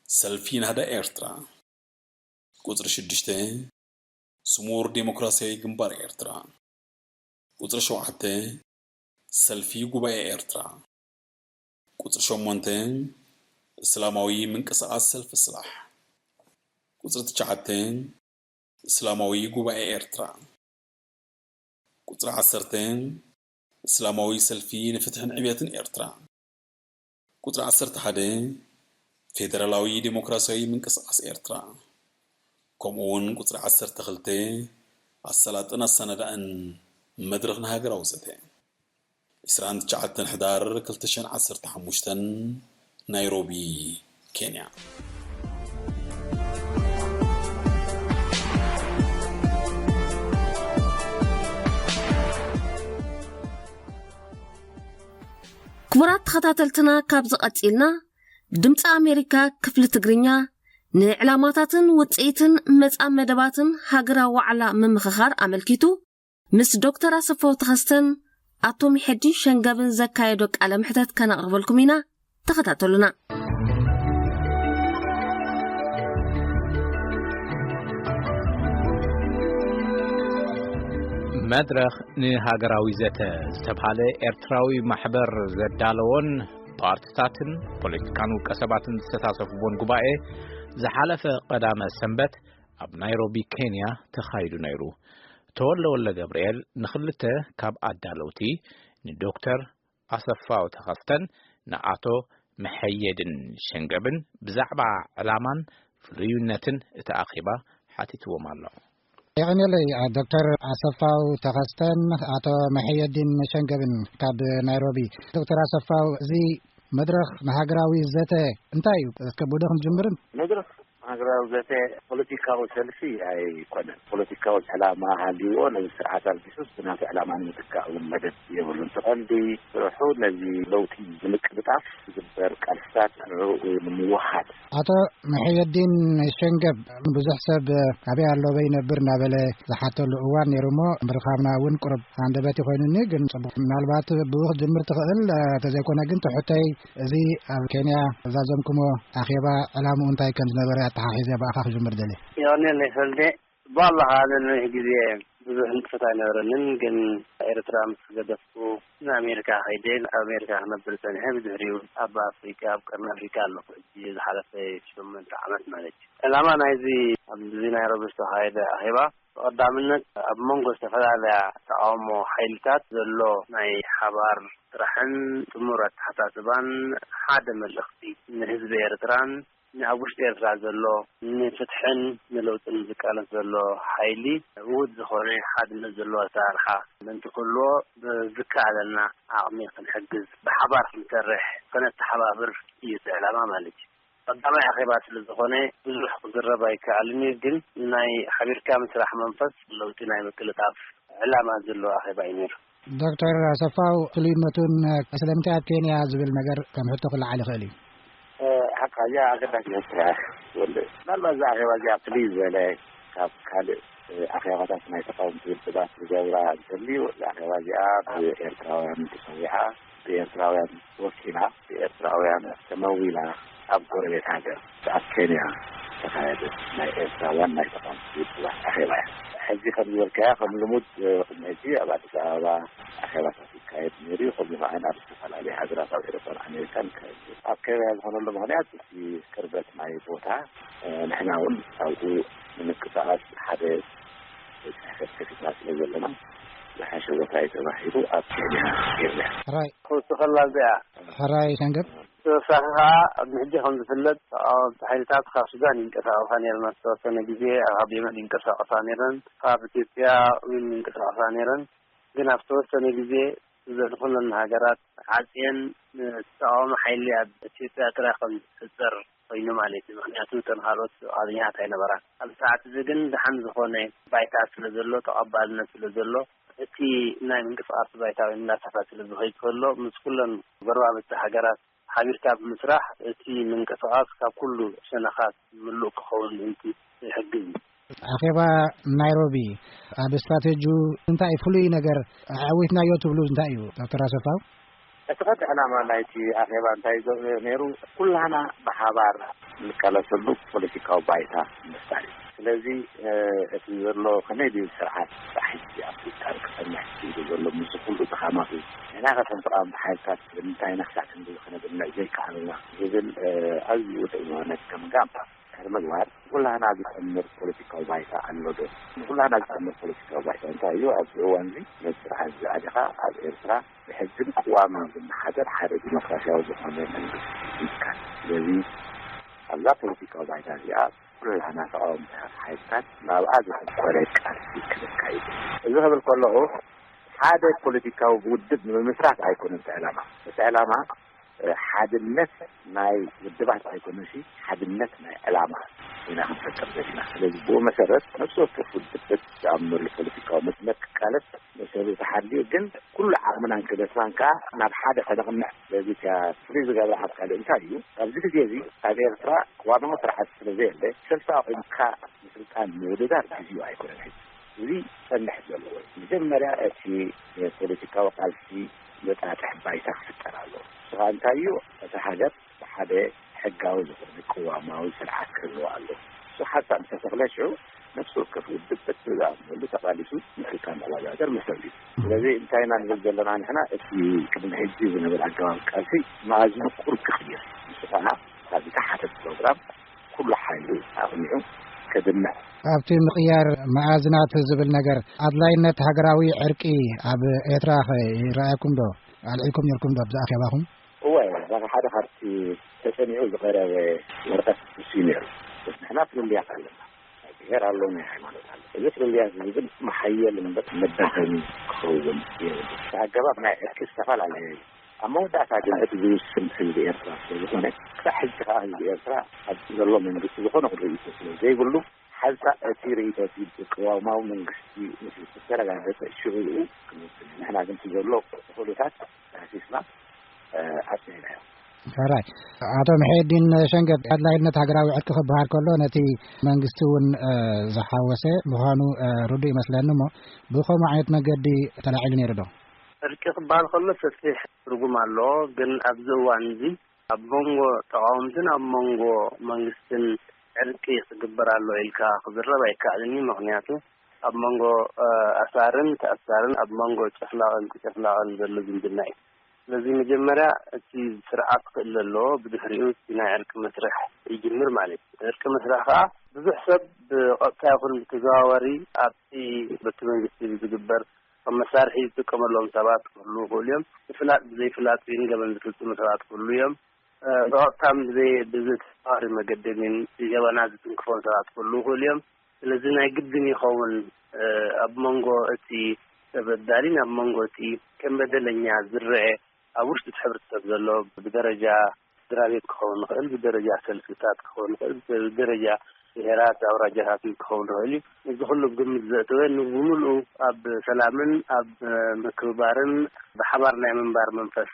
ሰልፊ ናህዳ ኤርትራ። ቁጽሪ ሽዱሽተ፣ ስሙር ዴሞክራሲያዊ ግንባር ኤርትራ። ቁጽሪ ሸውዓተ፣ ሰልፊ ጉባኤ ኤርትራ። ቁጽሪ ሸሞንተ፣ እስላማዊ ምንቅስቓስ ሰልፊ ስላሕ። ቁጽሪ ትሽዓተ፣ እስላማዊ ጉባኤ ኤርትራ። ቁጽሪ ዓሰርተ፣ እስላማዊ ሰልፊ ንፍትሕን ዕብየትን ኤርትራ። ቁጽሪ ዓሰርተ ሓደ፣ ፌደራላዊ ዴሞክራሲያዊ ምንቅስቓስ ኤርትራ። ከምኡ እውን ቁጽሪ ዓሰርተ ክልተ፣ ኣሰላጥን ኣሰናዳእን መድረኽ ንሃገራዊ ዘተ። ዕስራን ትሽዓተን ሕዳር ክልተ ሽሕን ዓሰርተ ሓሙሽተን፣ ናይሮቢ፣ ኬንያ። ክቡራት ተኸታተልትና፣ ካብዚ ቀጺልና ብድምፂ ኣሜሪካ ክፍሊ ትግርኛ ንዕላማታትን ውፅኢትን መፃ መደባትን ሃገራዊ ዋዕላ ምምኽኻር ኣመልኪቱ ምስ ዶክተር ኣሰፋው ተኸስተን ኣቶ ሚሐዲ ሸንገብን ዘካየዶ ቃለ ምሕተት ከነቕርበልኩም ኢና። ተኸታተሉና። መድረኽ ንሃገራዊ ዘተ ዝተብሃለ ኤርትራዊ ማሕበር ዘዳለዎን ፓርትታትን ፖለቲካን ውልቀ ሰባትን ዝተሳተፍዎን ጉባኤ ዝሓለፈ ቀዳመ ሰንበት ኣብ ናይሮቢ ኬንያ ተኻይዱ ነይሩ። ተወልደ ወልደ ገብርኤል ንኽልተ ካብ ኣዳለውቲ ንዶክተር ኣሰፋው ተኸስተን ንኣቶ መሐየድን ሸንገብን ብዛዕባ ዕላማን ፍሉይነትን እቲ ኣኼባ ሓቲትዎም ኣሎ። የቐንየለይ ዶክተር ኣሰፋው ተኸስተን ኣቶ መሐየዲን ሸንገብን ካብ ናይሮቢ። ዶክተር ኣሰፋው፣ እዚ መድረኽ ንሃገራዊ ዘተ እንታይ እዩ? እስከ ብኡ ክንጅምርን። መድረኽ ሃገራዊ ዘተ ፖለቲካዊ ሰልፊ ኣይኮነን። ፖለቲካዊ ዕላማ ሃልይዎ ነዚ ስርዓት ኣልጊሱስ ብናቱ ዕላማ ንምትካእ እውን መደብ የብሉን። እቲ ቀንዲ ስርሑ ነዚ ለውጢ ንምቅልጣፍ ዝግበር ቃልስታት ንዕኡ ንምውሃድ። ኣቶ መሐየዲን ሸንገብ፣ ብዙሕ ሰብ ኣበይ ኣሎ ኣበይ ይነብር እናበለ ዝሓተሉ እዋን ነይሩ እሞ ምርኻብና እውን ቁሩብ ሃንደበት ይኾይኑኒ። ግን ጽቡቕ፣ ምናልባት ብኡ ክትጅምር ትኽእል። ተዘይኮነ ግን ትሕተይ፣ እዚ ኣብ ኬንያ ዛዘምኩሞ ኣኼባ ዕላምኡ እንታይ ከም ዝነበረ ኣተሓሒዘ ብኣኻ ክጅምር ደልየ። የቐንየለይ ፈልዴ። ብኣላኻ ነንሕ ግዜ ብዙሕ ንጥፈት ኣይነበረንን፣ ግን ኤርትራ ምስ ገደፍኩ ንኣሜሪካ ከይደ፣ ኣብ ኣሜሪካ ክነብር ጸኒሐ። ብድሕሪኡ ኣብ ኣፍሪካ፣ ኣብ ቀርኒ ኣፍሪካ ኣለኹ ሕጂ ዝሓለፈ ሸሞንተ ዓመት ማለት እዩ። ዕላማ ናይዚ ኣብዚ ናይሮቢ ዝተኻየደ ኣኼባ ብቐዳምነት ኣብ መንጎ ዝተፈላለያ ተቃውሞ ሓይልታት ዘሎ ናይ ሓባር ስራሕን ጥሙር ኣተሓሳስባን ሓደ መልእኽቲ ንህዝቢ ኤርትራን ንኣብ ውሽጢ ኤርትራ ዘሎ ንፍትሕን ንለውጥን ዝቃለስ ዘሎ ሓይሊ ውሁድ ዝኾነ ሓድነት ዘለዎ ኣሰራርሓ ምእንቲ ክህልዎ ብዝከኣለና ዓቕሚ ክንሕግዝ፣ ብሓባር ክንሰርሕ፣ ከነተሓባብር እዩ እቲ ዕላማ ማለት እዩ። ቀዳማይ ኣኼባ ስለ ዝኾነ ብዙሕ ክዝረብ ኣይከኣልን እዩ፣ ግን ናይ ሓቢርካ ምስራሕ መንፈስ ለውጢ ናይ ምቅልጣፍ ዕላማ ዘለዎ ኣኼባ እዩ ነይሩ። ዶክተር ኣሰፋው፣ ፍሉይነቱን ስለምንታይ ኣብ ኬንያ ዝብል ነገር ከም ሕቶ ክለዓል ይኽእል እዩ። እ፣ ሓቃ እዚኣ ኣገዳሲ ሕቶ እያ። ወለ ምናልባት እዛ ኣኼባ እዚኣ ፍልይ ዝበለ ካብ ካልእ፣ እ፣ ኣኼባታት ናይ ተቃወምቲ ውድባት ዝገብራ እንተልዩ፣ እዛ ኣኼባ እዚኣ ብኤርትራውያን ተሰዊዓ፣ ብኤርትራውያን ወኪላ፣ ብኤርትራውያን ተመዊላ፣ ኣብ ጎረቤት ሃገር ኣብ ኬንያ ዝተኻየደ ናይ ኤርትራውያን ናይ ተቃወምቲ ውድባት ኣኼባ እያ። ሕዚ ከም ዝበልካያ ከም ልሙድ፣ እ፣ ቅድሚ ሕጂ ኣብ ኣዲስ ኣበባ ኣኼባታት ይካየድ ነይሩ እዩ። ከምኡ ከኣ ኣብ ዝተፈላለዩ ሃገራት ኣብ ኤውሮጳን ኣሜሪካን ይካየድ ነይሩ። ኣብ ኬንያ ዝኾነሉ ምኽንያት እቲ ቅርበት ናይ ቦታ፣ እ፣ ንሕና እውን ኣብኡ ንምንቅስቓስ ሓደ ጽሕፈት ከፊትና ስለ ዘለና ዝሓሸ ቦታ እዩ ተባሂሉ ኣብ ኬንያ ጌርና። ሕራይ። ክውስኸላ እዚኣ። ሕራይ ሸንገብ። ተወሳኺ ከኣ ቅድሚ ሕጂ ከም ዝፍለጥ ተቃወምቲ ሓይልታት ካብ ሱዳን ይንቀሳቐሳ ነይረን፣ ዝተወሰነ ግዜ ካብ የመን ይንቀሳቐሳ ነይረን፣ ካብ ኢትዮጵያ እውን ይንቀሳቐሳ ነይረን። ግን ኣብ ዝተወሰነ ግዜ ዘን ኩለን ሃገራት ዓጽየን፣ ንተቃዋሚ ሓይሊ ኣብ ኢትዮጵያ ጥራይ ከም ዝሕጸር ኮይኑ ማለት እዩ። ምኽንያቱ እተን ካልኦት ፍቓደኛታት ኣይነበራን። ኣብዚ ሰዓት እዚ ግን ደሓን ዝኾነ ባይታ ስለ ዘሎ፣ ተቐባልነት ስለ ዘሎ፣ እቲ ናይ ምንቅስቓስ ባይታ እውን እናሰፍሐ ስለ ዝኸይድ ከሎ፣ ምስ ኩለን ጎረባብቲ ሃገራት ሓቢርካ ብምስራሕ፣ እቲ ምንቅስቓስ ካብ ኩሉ ሸነኻት ምሉእ ክኸውን ምእንቲ ይሕግዝ እዩ። ኣኼባ ናይሮቢ ኣብ ስትራቴጂኡ እንታይ ፍሉይ ነገር ኣዕዊትናዮ ትብሉ እንታይ እዩ ዶክተር ኣሰፋው? እቲ ቀንዲ ዕላማ ናይቲ ኣኼባ እንታይ ዘ-፣ ነይሩ? ኩላህና ብሓባር እንቃለሰሉ ፖለቲካዊ ባይታ ምፍጣር እዩ። ስለዚ፣ እ፣ እቲ ዘሎ ከመይ ድዩ ስርዓት ጥራሕ ሕጂ ኣብ ስልጣን ክጸንሕ ኢሉ ዘሎ ምስ ኩሉ ድኻማቱ፣ ንሕና ከ ከም ተቃወምቲ ሓይልታት ንምንታይ ኢና ክሳዕ ክንድዚ ክነድምዕ ዘይከኣልና ዝብል፣ እ፣ ኣዝዩ ጥዑይ ዝኾነ ገምጋም ድሕሪ ምግባር፣ ኩላህና ዝጠምር ፖለቲካዊ ባይታ ኣሎ ዶ? ንኩላህና ዝጠምር ፖለቲካዊ ባይታ እንታይ እዩ? ኣብዚ እዋን እዚ ነቲ ስርዓት ዝኣደኻ ኣብ ኤርትራ ብሕግን ቅዋምን ዝመሓደር ሓደ ዲሞክራሲያዊ ዝኾነ መንግስቲ ይትካል። ስለዚ ኣብዛ ፖለቲካዊ ባይታ እዚኣ ኩላህና ተቃወምቲ ሓይልታት ናብኣ ዘተኮረ ቃልሲ ክነካይድ። እዚ ክብል ከለኹ ሓደ ፖለቲካዊ ውድብ ንምምስራት ኣይኮነን እቲ ዕላማ። እቲ ዕላማ ሓድነት ናይ ውድባት ኣይኮነሲ፣ ሓድነት ናይ ዕላማ ኢና ክንፈጥር ዘለና። ስለዚ ብኡ መሰረት ነፍሲ ወከፍ ውድብ ዝኣምነሉ ፖለቲካዊ መስመር ክቃለስ መሰሉ ተሓልዩ፣ ግን ኩሉ ዓቕምናን ክእለትናን ከኣ ናብ ሓደ ከነቕንዕ። ስለዚ እታ ፍሉይ ዝገብራ ካብ ካልእ እንታይ እዩ? ኣብዚ ግዜ እዚ ኣብ ኤርትራ ቅዋማዊ ስርዓት ስለ ዘየለ፣ ሰልፊ ኣቑምካ ንስልጣን ምውድዳር ግዜኡ ኣይኮነን ሕጂ። እዚ ክጸንሕ ዘለዎ እዩ። መጀመርያ እቲ ፖለቲካዊ ቃልሲ ዘጣጥሕ ባይታ ክፍጠር ኣለዎ። ንስኻ እንታይ እዩ? እታ ሃገር ብሓደ ሕጋዊ ዝኾነ ቅዋማዊ ስርዓት ክህልዋ ኣለዎ። እሱ ሓሳብ ምስ ተተኽለ ሽዑ ነፍሲ ወከፍ ውድብ በቲ ዝኣምነሉ ተቓሊሱ ንስልጣን ተባጋገር መሰል እዩ። ስለዚ እንታይ ኢና ንብል ዘለና ንሕና፣ እቲ ቅድሚ ሕጂ ዝነበረ ኣገባብ ቃልሲ መኣዝኑ ቁሩብ ክቕይር፣ ንሱ ከኣ ካብዚ ተሓተት ፕሮግራም ኩሉ ሓይሉ ኣቕኒዑ ከድምዕ። ኣብቲ ምቕያር መኣዝናት ዝብል ነገር ኣድላይነት ሃገራዊ ዕርቂ ኣብ ኤርትራ ከ ይረኣየኩም ዶ? ኣልዒልኩም ነርኩም ዶ ኣብዚ ኣኼባኹም? እወ፣ ሓደ ካብቲ ተጸኒዑ ዝቐረበ ወረቐት ንሱ እዩ ነይሩ። ንሕና ፍልልያት ኣለና። ናይ ብሄር ኣሎ፣ ናይ ሃይማኖት ኣሎ። እዚ ፍልልያት እዚ ግን መሓየል እምበር መዳኸሚ ክኸውን የብሉን። እቲ ኣገባብ ናይ ዕርቂ ዝተፈላለየ እዩ። ኣብ መወዳእታ ግን እቲ ዝውስን ህዝቢ ኤርትራ ስለ ዝኾነ፣ ክሳዕ ሕጂ ከኣ ህዝቢ ኤርትራ ኣብ ዘሎ መንግስቲ ዝኾነ ርእይቶ ስለ ዘይብሉ፣ ሓንሳእ እቲ ርእይቶ እቲ ቅዋማዊ መንግስቲ ምስ ዝተረጋገጸ ሽዑ ክንውስን። ንሕና ግን እቲ ዘሎ ኩነታት ዳህሲስና፣ እ፣ ኣጽኒዕናዮ። ሕራይ። ኣቶ ምሒዲን ሸንገብ፣ ኣድላይነት ሃገራዊ ዕርቂ ክበሃል ከሎ ነቲ መንግስቲ እውን፣ እ፣ ዝሓወሰ ምዃኑ፣ እ፣ ርዱእ ይመስለኒ እሞ ብኸምኡ ዓይነት መገዲ ተላዒሉ ነይሩ ዶ? ዕርቂ ክበሃል ከሎ ሰፊሕ ትርጉም ኣለዎ። ግን ኣብዚ እዋን እዚ ኣብ መንጎ ተቓወምትን ኣብ መንጎ መንግስትን ዕርቂ ክግበር ኣሎ ኢልካ ክዝረብ ኣይከኣልን እዩ። ምኽንያቱ ኣብ መንጎ፣ እ፣ ኣሳርን ተኣሳርን፣ ኣብ መንጎ ጨፍላቕን ተጨፍላቕን ዘሎ ዝምድና እዩ። ስለዚ መጀመርያ እቲ ስርዓት ክእለ ኣለዎ፣ ብድሕሪኡ እቲ ናይ ዕርቂ መስርሕ ይጅምር ማለት እዩ። ዕርቂ መስርሕ ከኣ ብዙሕ ሰብ ብቐጥታ ይኹን ብተዘዋዋሪ ኣብቲ በቲ መንግስቲ ዝግበር ከም መሳርሒ ዝጥቀመሎም ሰባት ክህልዉ ይኽእሉ እዮም። ብፍላጥ ብዘይፍላጥ ግን ገበን ዝፍጽሙ ሰባት ክህልዉ እዮም። እ፣ ብቐጥታን ብዘይ-፣ ብዘይተዘዋዋሪ መገዲ ግን ገበናት ዝትንክፎም ሰባት ክህልዉ ይኽእሉ እዮም። ስለዚ ናይ ግድን ይኸውን፣ እ፣ ኣብ መንጎ እቲ ተበዳሊን ኣብ መንጎ እቲ ከም በደለኛ ዝረአ ኣብ ውሽጢ እቲ ሕብረተሰብ ዘሎ ብደረጃ ስድራ ቤት ክኸውን ይኽእል፣ ብደረጃ ሰልፍታት ክኸውን ይኽእል፣ ብደረጃ ብሄራት ኣውራጃታትን ክኸውን ይኽእል እዩ። እዚ ኩሉ ግምት ዘእተወ ንብምልኡ ኣብ ሰላምን ኣብ ምክብባርን ብሓባር ናይ ምንባር መንፈስ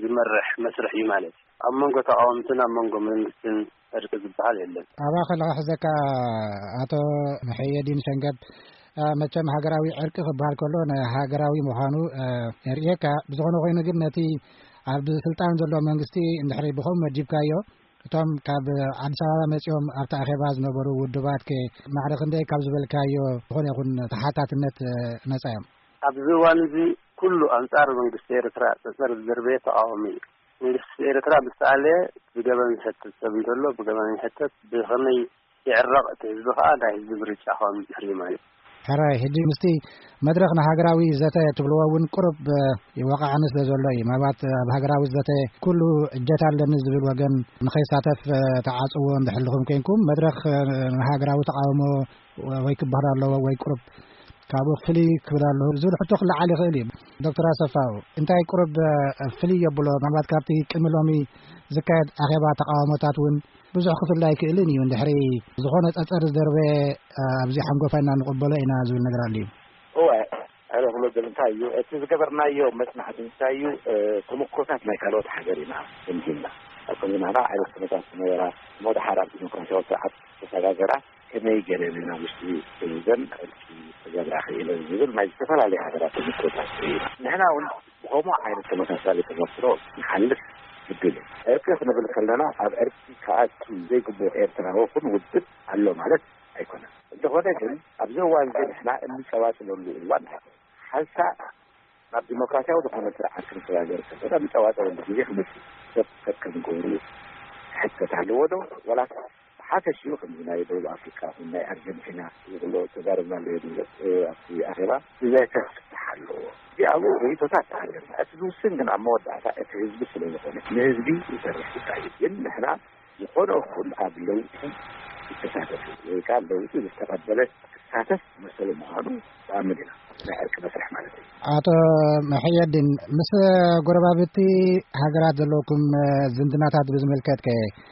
ዝመርሕ መስርሕ እዩ ማለት እዩ። ኣብ መንጎ ተቓወምትን ኣብ መንጎ መንግስትን ዕርቂ ዝበሃል የለን። ኣባኻ ልኽሕዘካ ኣቶ መሐየዲን ሸንገብ፣ እ፣ መቸም ሃገራዊ ዕርቂ ክበሃል ከሎ ናይ ሃገራዊ ምዃኑ፣ እ፣ የርእየካ። ብዝኾነ ኮይኑ ግን ነቲ ኣብ ስልጣን ዘሎ መንግስቲ እንድሕሪ ብኸምኡ መዲብካዮ፣ እቶም ካብ ኣዲስ ኣበባ መጺኦም ኣብቲ ኣኼባ ዝነበሩ ውድባት ከ ማዕረ ክንደይ ካብ ዝበልካዮ ዝኾነ ይኹን ተሓታትነት፣ እ፣ ነጻ እዮም? ኣብዚ እዋን እዚ ኩሉ ኣንጻር መንግስቲ ኤርትራ ጸጸር ዝደርበየ ተቓዋሚ እዩ። መንግስቲ ኤርትራ ምስ ተኣለየ ብገበን ዝሕተት ሰብ እንተሎ ብገበን ይሕተት፣ ብኸመይ ይዕረቕ እቲ ህዝቢ ከኣ ናይ ህዝቢ ምርጫ ክኸውን ድሕሪ ማለት እዩ። ሕራይ፣ ሕጂ ምስቲ መድረኽ ንሃገራዊ ዘተ ትብልዎ እውን ቁሩብ፣ እ፣ ይወቃዕኒ ስለ ዘሎ እዩ። ምናልባት ኣብ ሃገራዊ ዘተ ኩሉ እጀት ኣለኒ ዝብል ወገን ንኸይሳተፍ፣ እ፣ ተዓጽዎ እንድሕልኹም ኮንኩም፣ መድረኽ፣ እ፣ ንሃገራዊ ተቃውሞ ወ-፣ ወይ ክበሃል ኣለዎ ወይ ቁሩብ ካብኡ ፍልይ ክብል ኣለዎ ዝብል ሕቶ ክለዓል ይኽእል እዩ። ዶክተር ኣሰፋው፣ እንታይ ቁሩብ፣ እ፣ ፍልይ የብሎ? ምናልባት ካብቲ ቅድሚ ሎሚ ዝካየድ ኣኼባ ተቃውሞታት እውን ብዙሕ ክፍለ ኣይክእልን እዩ። እንድሕሪ ዝኾነ ጸጸር ዝደርበ፣ እ፣ ኣብዚ ሓንጎፋ ኢና ንቕበሎ ኢና ዝብል ነገር ኣሎ እዩ። እወ፣ ኣነ ክብሎ ዝደሊ እንታይ እዩ፣ እቲ ዝገበርናዮ መጽናዕቲ እንታይ እዩ፣ እ፣ ተመክሮታት ናይ ካልኦት ሃገር ኢና ገምጊምና። ኣብ ከምዚ ናህና ዓይነት ኩነታት ዝነበራ፣ እሞ ደሓር ኣብ ዲሞክራሲያዊ ስርዓት ተሰጋገራ፣ ከመይ ገይረን ናብ ውሽጢ ህዝበን ዕርቂ ክገብራ ክኢለን ዝብል ናይ ዝተፈላለዩ ሃገራት ተመክሮታት ርኢና። ንሕና እውን ብኸምኡ ዓይነት ተመሳሳሊ ተመክሮ ንሓልፍ ግድል እዩ። ዕርቂ ክንብል ከለና ኣብ ዕርቂ ክኣቱ ዘይግብኦ ኤርትራዊ ይኹን ውድብ ኣሎ ማለት ኣይኮነን። እንተኾነ ግን ኣብዚ እዋን እዚ ንሕና እንጸባጸበሉ እዋን ኣይኮነን። ሓንሳእ ናብ ዲሞክራሲያዊ ዝኾነ ስርዓት ክንሰጋገር ከለና እንጸባጸበሉ ግዜ ክመጽእ ሰብ ከከም ገብሩ ክሕተት ኣለዎ ዶ? ዋላ ብሓፈሽኡ ከምዚ ናይ ደቡብ ኣፍሪቃ ይኹን ናይ ኣርጀንቲና ዝብሎ ተዛረብናሉ እዩ፣ እ፣ ኣብቲ ኣኼባ ብዘተ ክፍታሕ ኣለዎ። እዚኣኡ ርእይቶታት ኣለና። እቲ ዝውስን ግን ኣብ መወዳእታ እቲ ህዝቢ ስለ ዝኾነ ንህዝቢ ዝሰርሕ ጉዳይ እዩ። ግን ንሕና ዝኾነ እኹል ኣብ ለውጢ ይተሳተፍ ወይ ከዓ ለውጢ ዝተቐበለ ክሳተፍ መሰሉ ምዃኑ ንኣምን ኢና። ናይ ዕርቂ መስርሕ ማለት እዩ። ኣቶ መሐየዲን፣ ምስ ጎረባብቲ ሃገራት ዘለውኩም ዝምድናታት ብዝምልከት ከ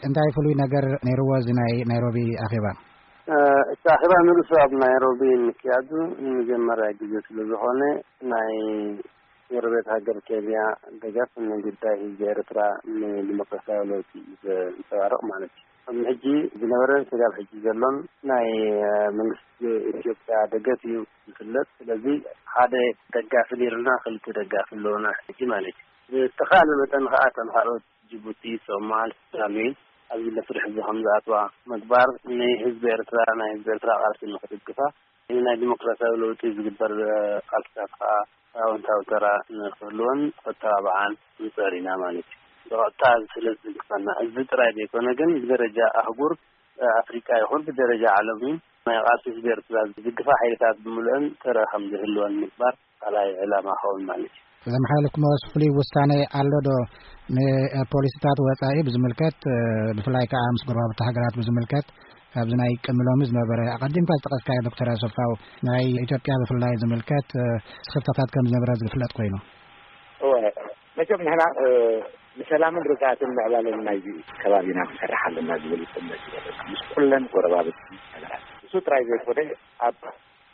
እንታይ ፍሉይ ነገር ነይርዎ እዚ ናይ ናይሮቢ ኣኼባ? እ፣ እቲ ኣኼባ ንርእሱ ኣብ ናይሮቢ ምክያዱ ንመጀመርያ ግዜ ስለ ዝኾነ ናይ ጎረቤት ሃገር ኬንያ ደገፍ ንጉዳይ ህዝቢ ኤርትራ ንዲሞክራሲያዊ ለውጢ እዩ ዘንጸባርቕ ማለት እዩ። ኣብ ሕጂ ዝነበረን ስጋብ ሕጂ ዘሎን ናይ መንግስቲ ኢትዮጵያ ደገፍ እዩ ዝፍለጥ። ስለዚ ሓደ ደጋፊ ነይሩና፣ ክልተ ደጋፊ ኣለውና ሕጂ ማለት እዩ። ብዝተኻለ መጠን ከኣ ከም ካልኦት ጅቡቲ፣ ሶማል፣ ሳሚን ኣብ ዝለ ስርሕ እዚ ከም ዝኣትዋ ምግባር፣ ንህዝቢ ኤርትራ፣ ናይ ህዝቢ ኤርትራ ቃልሲ ንክድግፋ፣ ናይ ዲሞክራሲያዊ ለውጢ ዝግበር ቃልስታት ከዓ ኣወንታዊ ተራ ንክህልወን ክተባብዓን ንፅዕር ኢና ማለት እዩ። ብቐጥታ ስለ ዝድግፈና፣ እዚ ጥራይ ዘይኮነ ግን ብደረጃ ኣህጉር ኣፍሪቃ ይኹን ብደረጃ ዓለም እውን ናይ ቃልሲ ህዝቢ ኤርትራ ዝድግፋ ሓይልታት ብምልእን ተረ ከም ዝህልወን ምግባር ካልኣይ ዕላማ ኸውን ማለት እዩ። ዘመሓላለፍኩሞ ፍሉይ ውሳነ ኣሎ ዶ? ንፖሊሲታት ወጻኢ ብዝምልከት፣ ብፍላይ ከዓ ምስ ጎረባብቲ ሃገራት ብዝምልከት፣ ኣብዚ ናይ ቅድሚ ሎሚ ዝነበረ፣ ኣቐዲምካ ዝጠቐስካዮ ዶክተር ኣሰፋው፣ ናይ ኢትዮጵያ ብፍላይ ዝምልከት ስኽፍታታት ከም ዝነበረ ዝፍለጥ ኮይኑ። እወ፣ መቸም ንሕና ንሰላምን ርግኣትን ምዕባለን ናይዚ ከባቢና ክንሰርሕ ኣለና ዝብል እምነት እዩ ዘለና፣ ምስ ኩለን ጎረባብቲ ሃገራት። እሱ ጥራይ ዘይኮነ፣ ኣብ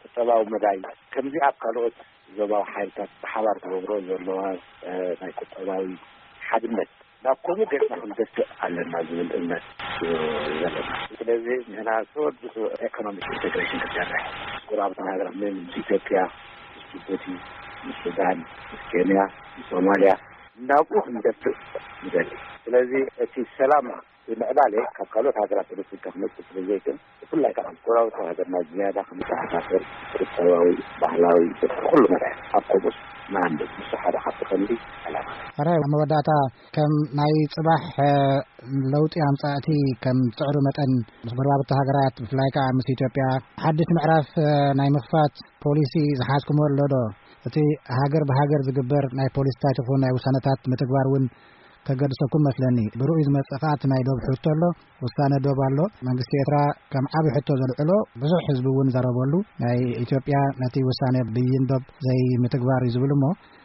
ቁጠባዊ መዳይ ከምዚ ኣብ ካልኦት ዞባዊ ሓይልታት ብሓባር ተገብሮ ዘለዋ ናይ ቁጠባዊ ሓድነት ናብ ከምኡ ገጽና ክንገስእ ኣለና ዝብል እምነት እዩ ዘለና። ስለዚ ንሕና ተወዲሱ ኤኮኖሚክ ኢንቴግሬሽን ክሰርሕ፣ ጎረባብትና ሃገራት፣ ምስ ኢትዮጵያ፣ ምስ ጅቡቲ፣ ምስ ሱዳን፣ ምስ ኬንያ፣ ምስ ሶማልያ፣ ናብኡ ክንገስእ ንደሊ። ስለዚ እቲ ሰላም ምዕባለ ካብ ካልኦት ሃገራት ተነሲካ ክመጽእ ስለ ዘይክእል፣ ብፍላይ ከዓ ጎረባብቲ ሃገርና ዝያዳ ክንተኣሳሰር፣ ቁጠባዊ፣ ባህላዊ፣ ኩሉ መዳይ ኣብ ከምኡስ ንሃንደስ። ንሱ ሓደ ካብቲ ቀንዲ ዕላማ። ሕራይ፣ ኣብ መወዳእታ ከም ናይ ጽባሕ ለውጢ ኣምጻእቲ ከም ትጽዕሩ መጠን፣ ምስ ጎረባብቲ ሃገራት ብፍላይ ከዓ ምስ ኢትዮጵያ ሓድሽ ምዕራፍ ናይ ምኽፋት ፖሊሲ ዝሓዝኩሞ ኣሎ ዶ? እቲ ሃገር ብሃገር ዝግበር ናይ ፖሊሲታት ይኹን ናይ ውሳነታት ምትግባር እውን ከገድሰኩም መስለኒ። ብርኡይ ዝመጽእ ከኣ እቲ ናይ ዶብ ሕቶ ኣሎ፣ ውሳነ ዶብ ኣሎ። መንግስቲ ኤርትራ ከም ዓቢ ሕቶ ዘልዕሎ፣ ብዙሕ ህዝቢ እውን ዘረበሉ፣ ናይ ኢትዮጵያ ነቲ ውሳነ ብይን ዶብ ዘይምትግባር እዩ ዝብል እሞ፣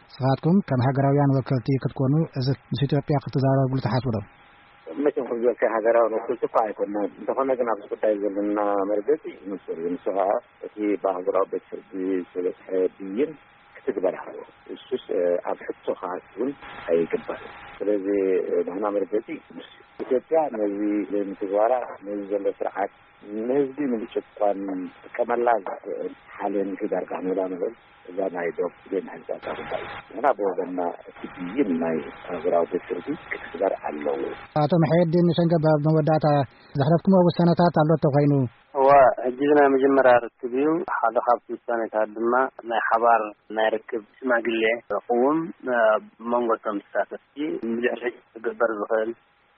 ንስኻትኩም ከም ሃገራውያን ወከልቲ ክትኮኑ፣ እዚ ምስ ኢትዮጵያ ክትዛረብሉ ትሓስቡ ዶ? መቸም ከም ዝበልካዮ ሃገራውያን ወከልቲ እኳ ኣይኮንና። እንተኾነ ግን ኣብዚ ጉዳይ ዘለና መርገጺ ንጹር እዩ። ንሱ ከኣ እቲ ብኣህጉራዊ ቤት ፍርዲ ዝተበጽሐ ብይን ክትግበር ኣለዎ። እሱስ ኣብ ሕቶ ክኣቱ እውን ኣይግባእን። ስለዚ ንሕና መርገጺ ንሱ እዩ። ኢትዮጵያ ነዚ ዘይምትግባራ፣ ነዚ ዘሎ ስርዓት ንህዝቢ ንምጭቋን ዝጥቀመላ ዝኽእል ሓሌን ዳርጋ ክንብላ ንኽእል። እዛ ናይ ዶብ ዘይምሕንጻጻ ጉዳይ እዩ። ንሕና ብወገንና እቲ ብይን ናይ ኣህጉራዊ ቤት ፍርዲ ክትግበር ኣለዎ። ኣቶ መሐየዲን ሸንገብ፣ ኣብ መወዳእታ ዘሕለፍኩሞ ውሳነታት ኣሎ እንተኾይኑ? እዋ፣ ሕጂ ናይ መጀመርያ ርክብ እዩ። ሓደ ካብቲ ውሳኔታት ድማ ናይ ሓባር ናይ ርክብ ሽማግሌ ክቕውም፣ ኣብ መንጎ እቶም ተሳተፍቲ ብድሕሪ ክግበር ዝኽእል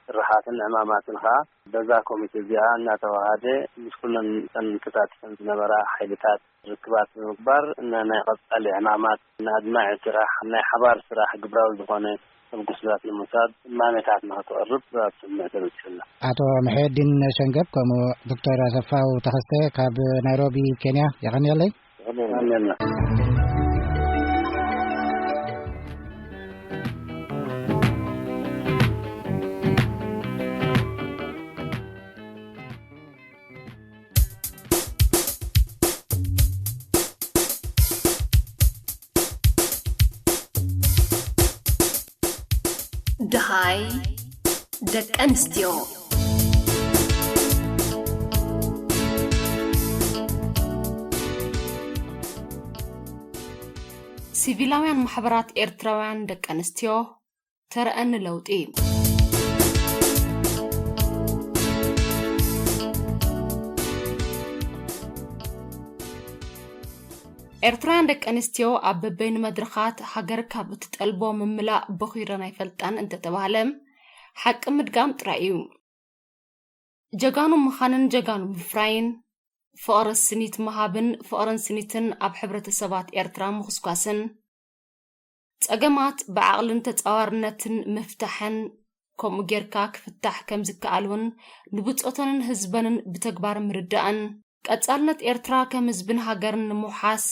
ስራሓትን ዕማማትን ኸኣ በዛ ኮሚቴ እዚኣ እናተዋሃደ ምስ ኩለን እተን ተሳቲፈን ዝነበራ ሓይልታት ርክባት ብምግባር፣ ን-፣ ናይ ቀጻሊ ዕማማት፣ ንኣድማዒ ስራሕ፣ ናይ ሓባር ስራሕ ግብራዊ ዝኾነ ተበግሶታት ንምውሳድ እማመታት ንኽትቐርብ ኣብ ስምምዕ ተበጺሑ ኣሎ። ኣቶ መሐየዲን ሸንገብ ከምኡ ዶክተር ኣሰፋው ተኸስተ ካብ ናይሮቢ ኬንያ፣ የቐንየለይ። የቐንየልና። ደሃይ ደቂ ኣንስትዮ። ሲቪላውያን ማሕበራት ኤርትራውያን ደቂ ኣንስትዮ፣ ተረአን ለውጢ። ኤርትራውያን ደቂ ኣንስትዮ ኣብ በበይኑ መድረኻት ሃገር ካብ እትጠልቦ ምምላእ ቦኺረን ኣይፈልጣን እንተተባህለ፣ ሓቂ ምድጋም ጥራይ እዩ። ጀጋኑ ምዃንን ጀጋኑ ምፍራይን፣ ፍቕሪ ስኒት ምሃብን ፍቕርን ስኒትን ኣብ ሕብረተሰባት ኤርትራ ምኹስኳስን፣ ጸገማት ብዓቕልን ተጻዋርነትን ምፍታሕን፣ ከምኡ ጌርካ ክፍታሕ ከም ዝከኣል እውን ንብጾተንን ህዝበንን ብተግባር ምርዳእን፣ ቀጻልነት ኤርትራ ከም ህዝብን ሃገርን ንምውሓስ፣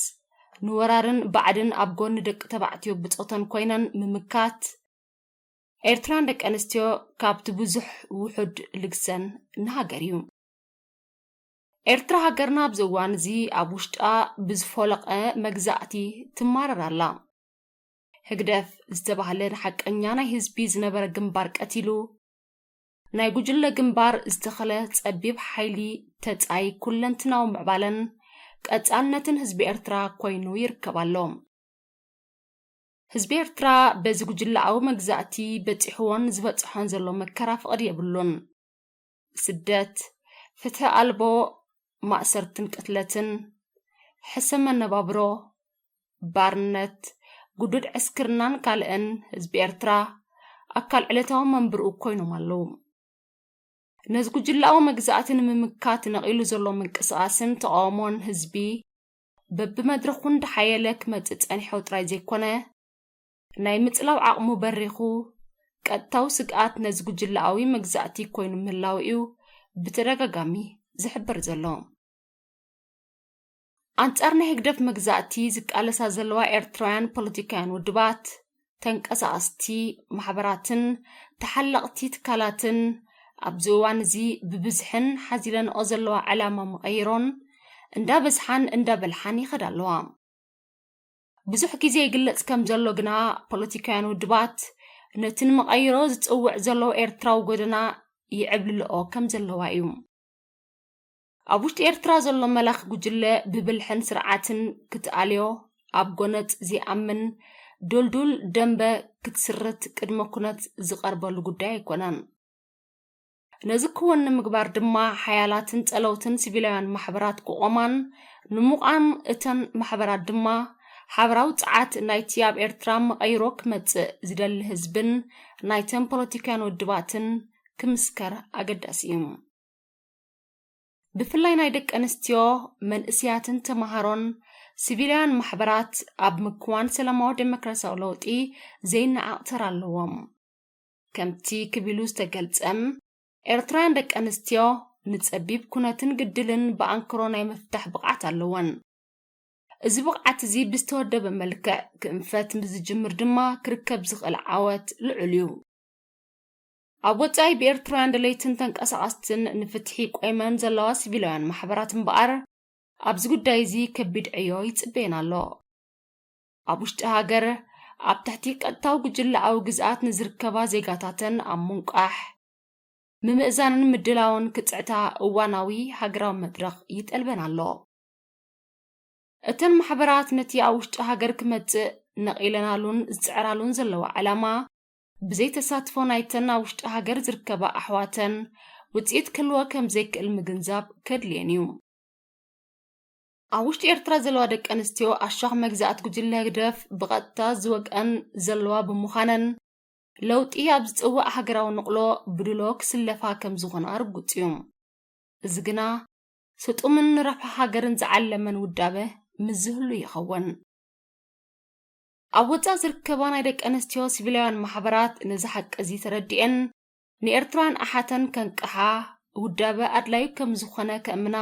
ንወራርን ባዕድን ኣብ ጎኒ ደቂ ተባዕትዮ ብጾተን ኮይነን ምምካት፣ ኤርትራን ደቂ ኣንስትዮ ካብቲ ብዙሕ ውሑድ ልግሰን ንሃገር እዩ። ኤርትራ ሃገርና ኣብዚ እዋን እዚ ኣብ ውሽጣ ብዝፎለቐ መግዛእቲ ትማረር ኣላ። ህግደፍ ዝተባህለ ንሓቀኛ ናይ ህዝቢ ዝነበረ ግንባር ቀቲሉ፣ ናይ ጉጅለ ግንባር ዝተኸለ ጸቢብ ሓይሊ ተጻይ ኩለንትናዊ ምዕባለን ቀጻልነትን ህዝቢ ኤርትራ ኮይኑ ይርከብ ኣሎ። ህዝቢ ኤርትራ በዚ ጉጅለኣዊ መግዛእቲ በጺሕዎን ዝበጽሖን ዘሎ መከራ ፍቕዲ የብሉን። ስደት፣ ፍትሒ ኣልቦ ማእሰርትን ቅትለትን፣ ሕሰም መነባብሮ፣ ባርነት፣ ግዱድ ዕስክርናን ካልእን ህዝቢ ኤርትራ ኣካል ዕለታዊ መንብርኡ ኮይኖም ኣለዉ። ነዚ ጉጅላዊ መግዛእቲ ንምምካት ነቒሉ ዘሎ ምንቅስቓስን ተቓውሞን ህዝቢ በብመድረኹ እንዳሓየለ ክመጽእ ጸኒሑ ጥራይ ዘይኮነ፣ ናይ ምጽላው ዓቕሙ በሪኹ፣ ቀጥታዊ ስግኣት ነዚ ጉጅላዊ መግዛእቲ ኮይኑ ምህላው እዩ ብተደጋጋሚ ዝሕበር ዘሎ። ኣንጻር ናይ ህግደፍ መግዛእቲ ዝቃለሳ ዘለዋ ኤርትራውያን ፖለቲካውያን ውድባት፣ ተንቀሳቐስቲ ማሕበራትን ተሓለቕቲ ትካላትን ኣብዚ እዋን እዚ ብብዝሕን ሓዚለንኦ ዘለዋ ዕላማ መቐይሮን እንዳበዝሓን እንዳበልሓን ይኸዳ ኣለዋ። ብዙሕ ግዜ ይግለጽ ከም ዘሎ ግና፣ ፖለቲካውያን ውድባት ነቲ ንመቐይሮ ዝጽውዕ ዘሎ ኤርትራዊ ጎደና ይዕብልልኦ ከም ዘለዋ እዩ። ኣብ ውሽጢ ኤርትራ ዘሎ መላኺ ጉጅለ ብብልሕን ስርዓትን ክትኣልዮ ኣብ ጎነጽ ዘይኣምን፣ ዱልዱል ደንበ ክትስርት ቅድመ ኩነት ዝቐርበሉ ጉዳይ ኣይኮነን። ነዚ ክወን ንምግባር ድማ ሓያላትን ጸለውትን ሲቪላውያን ማሕበራት ክቖማን ንምቋም እተን ማሕበራት ድማ ሓበራዊ ጸዓት ናይቲ ኣብ ኤርትራ መቐይሮ ክመጽእ ዝደሊ ህዝብን ናይተን ፖለቲካውያን ውድባትን ክምስከር ኣገዳሲ እዩ። ብፍላይ ናይ ደቂ ኣንስትዮ፣ መንእስያትን ተመሃሮን ሲቪላውያን ማሕበራት ኣብ ምክዋን ሰላማዊ ዴሞክራሲያዊ ለውጢ ዘይነዓቕ ተራ ኣለዎም። ከምቲ ክብ ኢሉ ዝተገልጸም፣ ኤርትራውያን ደቂ ኣንስትዮ ንጸቢብ ኩነትን ግድልን ብኣንክሮ ናይ ምፍታሕ ብቕዓት ኣለወን። እዚ ብቕዓት እዚ ብዝተወደበ መልክዕ ክእንፈት ምስ ዝጅምር ድማ ክርከብ ዝኽእል ዓወት ልዑል እዩ። ኣብ ወጻኢ ብኤርትራውያን ደለይትን ተንቀሳቐስትን ንፍትሒ ቆይመን ዘለዋ ሲቪላውያን ማሕበራት እምበኣር፣ ኣብዚ ጉዳይ እዚ ከቢድ ዕዮ ይጽበየን ኣሎ። ኣብ ውሽጢ ሃገር፣ ኣብ ትሕቲ ቀጥታዊ ጉጅለኣዊ ግዝኣት ንዝርከባ ዜጋታተን ኣብ ምንቋሕ፣ ምምእዛንን ምድላውን ክጽዕታ እዋናዊ ሃገራዊ መድረኽ ይጠልበን ኣሎ። እተን ማሕበራት ነቲ ኣብ ውሽጢ ሃገር ክመጽእ ነቒለናሉን ዝጽዕራሉን ዘለዋ ዕላማ፣ ብዘይ ተሳትፎ ናይተን ኣብ ውሽጢ ሃገር ዝርከባ ኣሕዋተን ውጽኢት ክህልዎ ከም ዘይክእል ምግንዛብ ከድልየን እዩ። ኣብ ውሽጢ ኤርትራ ዘለዋ ደቂ ኣንስትዮ ኣሻኽ መግዛእቲ ጉጅለ ህግደፍ ብቐጥታ ዝወግኣን ዘለዋ ብምዃነን፣ ለውጢ ኣብ ዝጽዋዕ ሃገራዊ ንቕሎ ብድሎ ክስለፋ ከም ዝኾና ርጉጽ እዩ። እዚ ግና ስጡምን ንረብሓ ሃገርን ዝዓለመን ውዳበ ምስ ዝህሉ ይኸውን። ኣብ ወጻኢ ዝርከባ ናይ ደቂ ኣንስትዮ ሲቪላውያን ማሕበራት ነዚ ሓቂ እዚ ተረዲኤን፣ ንኤርትራውያን ኣሓተን ከንቅሓ፣ ውዳበ ኣድላዩ ከም ዝኾነ ከእምና፣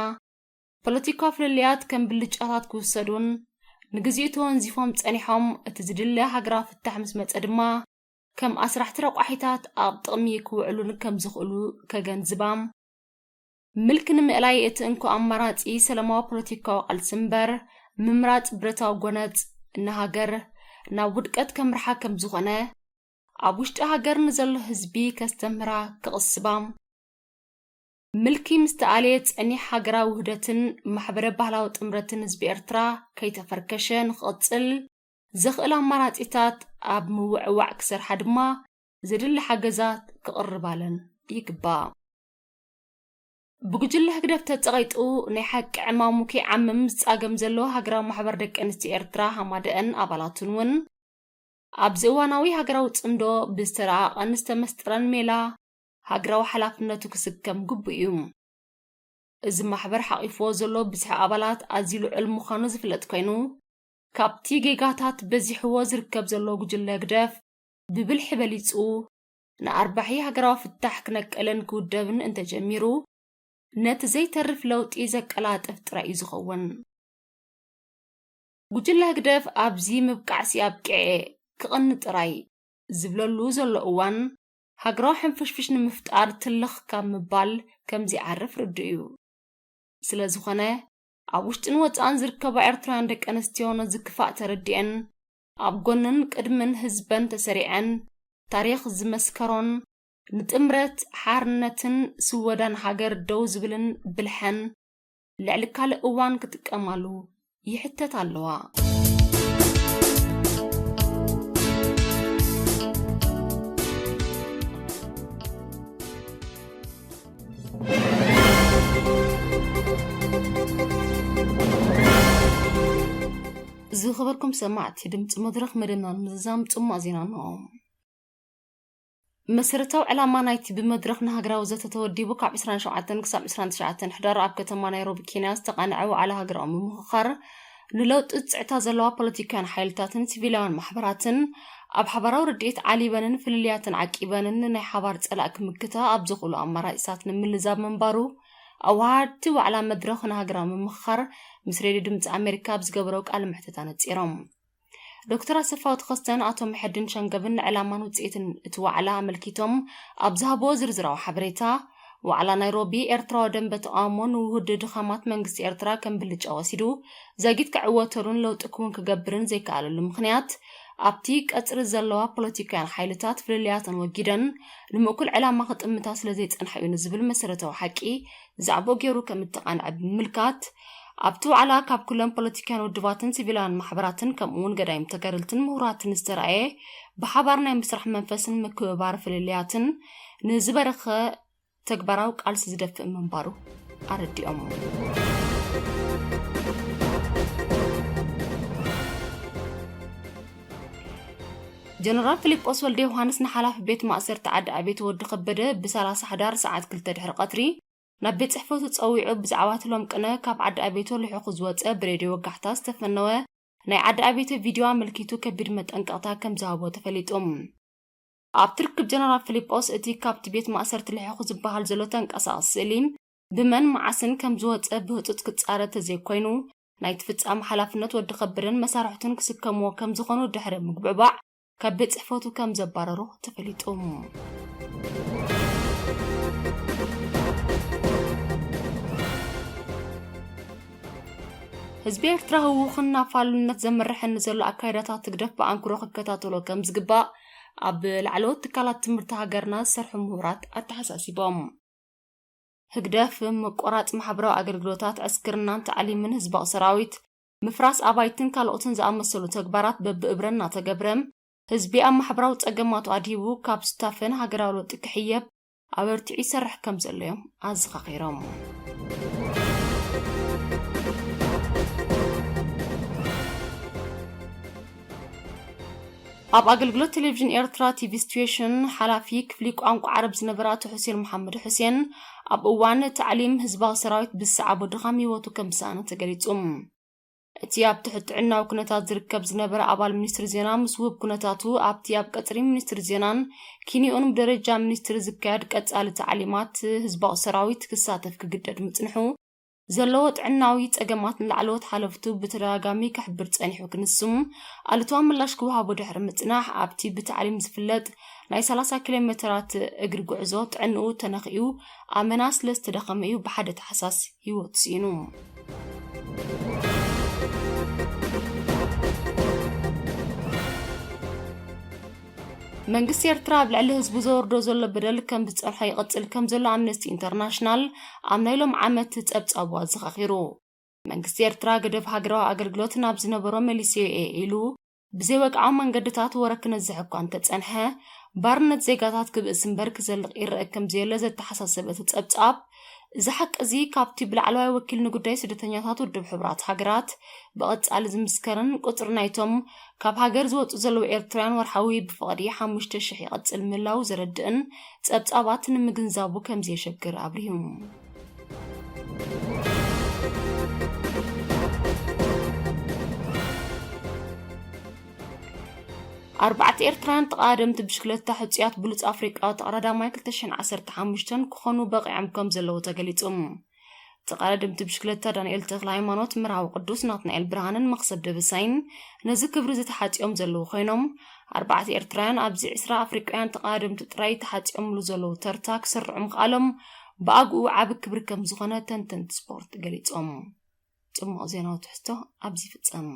ፖለቲካዊ ፍልልያት ከም ብልጫታት ክውሰዱን ንግዚኡ ተወንዚፎም ጸኒሖም፣ እቲ ዝድለ ሃገራዊ ፍታሕ ምስ መጸ ድማ ከም ኣስራሕቲ ረቋሒታት ኣብ ጥቕሚ ክውዕሉን ከም ዝኽእሉ ከገንዝባም፣ ምልኪ ንምእላይ እቲ እንኮ ኣማራጺ ሰላማዊ ፖለቲካዊ ቃልሲ እምበር፣ ምምራጽ ብረታዊ ጎነጽ ንሃገር ናብ ውድቀት ከምርሓ ከም ዝኾነ፣ ኣብ ውሽጢ ሃገር ንዘሎ ህዝቢ ከስተምህራ ክቕስባም፣ ምልኪ ምስ ተኣልየ ጸኒሕ ሃገራዊ ውህደትን ማሕበረ ባህላዊ ጥምረትን ህዝቢ ኤርትራ ከይተፈርከሸ ንኽቕጽል ዘኽእል ኣማራጺታት ኣብ ምውዕዋዕ ክሰርሓ ድማ ዘድሊ ሓገዛት ክቕርባለን ይግባእ። ብጉጅለ ህግደፍ ተጸቒጡ ናይ ሓቂ ዕማሙ ከይዓምም ዝጻገም ዘሎ ሃገራዊ ማሕበር ደቂ ኣንስትዮ ኤርትራ ሃማደአን ኣባላቱን እውን ኣብዚ እዋናዊ ሃገራዊ ጽምዶ ብዝተረኣቐን ዝተመስጠረን ሜላ ሃገራዊ ሓላፍነቱ ክስከም ግቡእ እዩ። እዚ ማሕበር ሓቒፍዎ ዘሎ ብዝሒ ኣባላት ኣዝዩ ልዑል ምዃኑ ዝፍለጥ ኮይኑ፣ ካብቲ ጌጋታት በዚሕዎ ዝርከብ ዘሎ ጉጅለ ህግደፍ ብብልሒ በሊጹ ንኣርባሒ ሃገራዊ ፍታሕ ክነቅልን ክውደብን እንተጀሚሩ፣ ነቲ ዘይተርፍ ለውጢ ዘቀላጥፍ ጥራይ እዩ ዝኸውን። ጉጅለ ህግደፍ ኣብዚ ምብቃዕሲ ኣብቂዐ ክቕኒ ጥራይ ዝብለሉ ዘሎ እዋን፣ ሃገራዊ ሕንፍሽፍሽ ንምፍጣር ትልኽ ካብ ምባል ከም ዘይዓርፍ ርዱእ እዩ። ስለ ዝኾነ፣ ኣብ ውሽጥን ወጻእን ዝርከባ ኤርትራውያን ደቂ ኣንስትዮ ነዚ ክፋእ ተረዲኤን፣ ኣብ ጎንን ቅድምን ህዝበን ተሰሪዐን፣ ታሪኽ ዝመስከሮን ንጥምረት፣ ሓርነትን ስወዳን ሃገር ደው ዝብልን ብልሐን ልዕሊ ካልእ እዋን ክጥቀማሉ ይሕተታ ኣለዋ። ዝኸበርኩም ሰማዕቲ ድምፂ መድረኽ፣ መደብና ንምዝዛም ጽማቕ ዜና እንሆ። መሰረታዊ ዕላማ ናይቲ ብመድረኽ ንሃገራዊ ዘተ ተወዲቡ ካብ ዕስራን ሸውዓተን ክሳብ ዕስራን ትሽዓተን ሕዳር ኣብ ከተማ ናይሮቢ ኬንያ ዝተቓንዐ ዋዕላ ሃገራዊ ምምኽኻር፣ ንለውጢ ዝጽዕታ ዘለዋ ፖለቲካውያን ሓይልታትን ሲቪላውያን ማሕበራትን ኣብ ሓባራዊ ርድኢት ዓሊበንን ፍልልያትን ዓቂበንን ንናይ ሓባር ጸላእ ክምክታ ኣብ ዘኽእሉ ኣማራጺታት ንምልዛብ ምንባሩ ኣወሃድቲ ዋዕላ መድረኽ ንሃገራዊ ምምኽኻር ምስ ሬድዮ ድምፂ ኣሜሪካ ኣብ ዝገበረው ቃለ ምሕተት ኣነፂሮም። ዶክተር ኣሰፋው ተኸስተን ኣቶ መሐድን ሸንገብን ንዕላማን ውፅኢትን እቲ ዋዕላ ኣመልኪቶም ኣብ ዝሃብዎ ዝርዝራዊ ሓበሬታ፣ ዋዕላ ናይሮቢ ኤርትራዊ ደንበ ተቃውሞ ንውሁድ ድኻማት መንግስቲ ኤርትራ ከም ብልጫ ወሲዱ ዘጊት ክዕወተሉን ለውጢ ክውን ክገብርን ዘይከኣለሉ ምኽንያት ኣብቲ ቀጽሪ ዘለዋ ፖለቲካውያን ሓይልታት ፍልልያተን ወጊደን ንምእኩል ዕላማ ክጥምታ ስለ ዘይጸንሓ እዩ ንዝብል መሰረታዊ ሓቂ ዛዕባኡ ገይሩ ከም እተቓንዐ ብምምልካት፣ ኣብቲ ዋዕላ ካብ ኩለን ፖለቲካውያን ውድባትን ሲቪላውያን ማሕበራትን ከምኡ እውን ገዳይም ተጋደልትን ምሁራትን ዝተራእየ ብሓባር ናይ ምስራሕ መንፈስን ምክብባር ፍልልያትን ንዝበረኸ ተግባራዊ ቃልሲ ዝደፍእ ምንባሩ ኣረዲኦም። ጀነራል ፊሊጶስ ወልደ ዮሃንስ ንሓላፊ ቤት ማእሰርቲ ዓዲ ኣቤት ወዲ ከበደ ብ ሰላሳ ሕዳር ሰዓት ክልተ ድሕሪ ቀትሪ ናብ ቤት ጽሕፈቱ ጸዊዑ ብዛዕባ እቲ ሎም ቅነ ካብ ዓዲ ኣቤቶ ልሒኹ ዝወጸ ብሬድዮ ወጋሕታ ዝተፈነወ ናይ ዓዲ ኣቤቶ ቪድዮ ኣመልኪቱ ከቢድ መጠንቀቕታ ከም ዝሃቦ ተፈሊጡ። ኣብቲ ርክብ ጀነራል ፊሊጶስ እቲ ካብቲ ቤት ማእሰርቲ ልሒኹ ዝበሃል ዘሎ ተንቀሳቓሲ ስእሊ ብመን መዓስን ከም ዝወጸ ብህጹጽ ክጻረ ተዘይኮይኑ ናይቲ ፍጻመ ሓላፍነት ወዲ ከበደን መሳርሕቱን ክስከምዎ ከም ዝኾኑ ድሕሪ ምግብዕባዕ ካብ ቤት ጽሕፈቱ ከም ዘባረሩ ተፈሊጡ። ህዝቢ ኤርትራ ህውኽን ናብ ፋሉልነት ዘምርሐኒ ዘሎ ኣካይዳታት ህግደፍ ብኣንክሮ ክከታተሎ ከም ዝግባእ ኣብ ላዕለዎት ትካላት ትምህርቲ ሃገርና ዝሰርሑ ምሁራት ኣተሓሳሲቦም። ህግደፍ ምቁራጽ ማሕበራዊ ኣገልግሎታት፣ ዕስክርናን ታዕሊምን ህዝባዊ ሰራዊት፣ ምፍራስ ኣባይትን ካልኦትን ዝኣመሰሉ ተግባራት በብእብረ እናተገብረ ህዝቢ ኣብ ማሕበራዊ ጸገማቱ ኣድሂቡ ካብ ዝታፈን ሃገራዊ ለውጢ ክሕየብ ኣበርቲዑ ይሰርሕ ከም ዘሎ እዮም ኣዘኻኺሮም። ኣብ ኣገልግሎት ቴሌቪዥን ኤርትራ ቲቪ ስቱዌሽን ሓላፊ ክፍሊ ቋንቋ ዓረብ ዝነበረ ኣቶ ሑሴን መሓመድ ሑሴን ኣብ እዋን ታዕሊም ህዝባዊ ሰራዊት ብዝሰዓቦ ድኻም ህይወቱ ከም ዝሰኣነ ተገሊጹ። እቲ ኣብ ትሕቲ ጥዕናዊ ኩነታት ዝርከብ ዝነበረ ኣባል ሚኒስትሪ ዜና ምስ ውህብ ኩነታቱ ኣብቲ ኣብ ቀጽሪ ሚኒስትሪ ዜናን ኪንዮን ብደረጃ ሚኒስትሪ ዝካየድ ቀጻሊ ታዕሊማት ህዝባዊ ሰራዊት ክሳተፍ ክግደድ ምጽንሑ ዘለዎ ጥዕናዊ ጸገማት ንላዕለዎት ሓለፍቱ ብተደጋጋሚ ክሕብር ጸኒሑ ክንስም ኣሉታዊ ምላሽ ክወሃቦ ድሕሪ ምጽናሕ ኣብቲ ብታዕሊም ዝፍለጥ ናይ ሰላሳ ኪሎ ሜተራት እግሪ ጉዕዞ ጥዕንኡ ተነኺኡ ኣመና ስለ ዝተደኸመ እዩ ብሓደ ታሕሳስ ህይወቱ ስኢኑ። መንግስቲ ኤርትራ ኣብ ልዕሊ ህዝቡ ዘወርዶ ዘሎ በደል ከም ዝጸንሖ ይቕጽል ከም ዘሎ ኣምነስቲ ኢንተርናሽናል ኣብ ናይ ሎም ዓመት ጸብጻቡ ኣዘኻኺሩ። መንግስቲ ኤርትራ ገደብ ሃገራዊ ኣገልግሎት ናብ ዝነበሮ መሊስዮ እየ ኢሉ ብዘይወግዓዊ መንገድታት ወረ ክነዝሕ እኳ እንተጸንሐ፣ ባርነት ዜጋታት ክብእስ እምበር ክዘልቕ ይረአ ከም ዘየለ ዘተሓሳሰበ እቲ ጸብጻብ፣ እዚ ሓቂ እዚ ካብቲ ብላዕለዋይ ወኪል ንጉዳይ ስደተኛታት ውድብ ሕቡራት ሃገራት ብቐጻሊ ዝምስከርን ቁጽሪ ናይቶም ካብ ሃገር ዝወጹ ዘለዉ ኤርትራውያን ወርሓዊ ብፍቕዲ ሓሙሽተ ሽሕ ይቐጽል ምህላዉ ዘረድእን ጸብጻባት ንምግንዛቡ ከም ዘየሸግር ኣብሪሁ። ኣርባዕተ ኤርትራውያን ተቓደምቲ ብሽክለታ ሕጹያት ብሉጽ ኣፍሪቃዊ ተቐዳዳማይ ክልተ ሽሕን ዓሰርተ ሓሙሽተን ክኾኑ በቒዖም ከም ዘለዉ ተገሊጹ። ተቓዳደምቲ ብሽክለታ ዳንኤል ተኽለ ሃይማኖት፣ ምርሃዊ ቅዱስ፣ ናትናኤል ብርሃንን መኽሰብ ደበሳይን ነዚ ክብሪ እዚ ተሓጺኦም ዘለዉ ኮይኖም፣ ኣርባዕተ ኤርትራውያን ኣብዚ ዕስራ ኣፍሪቃውያን ተቓደምቲ ጥራይ ተሓጺኦምሉ ዘለዉ ተርታ ክስርዑ ምኽኣሎም ብኣግኡ ዓቢ ክብሪ ከም ዝኾነ ተንተንቲ ስፖርት ገሊጾም። ጽማቕ ዜናዊ ትሕዝቶ ኣብዚ ይፍጸም።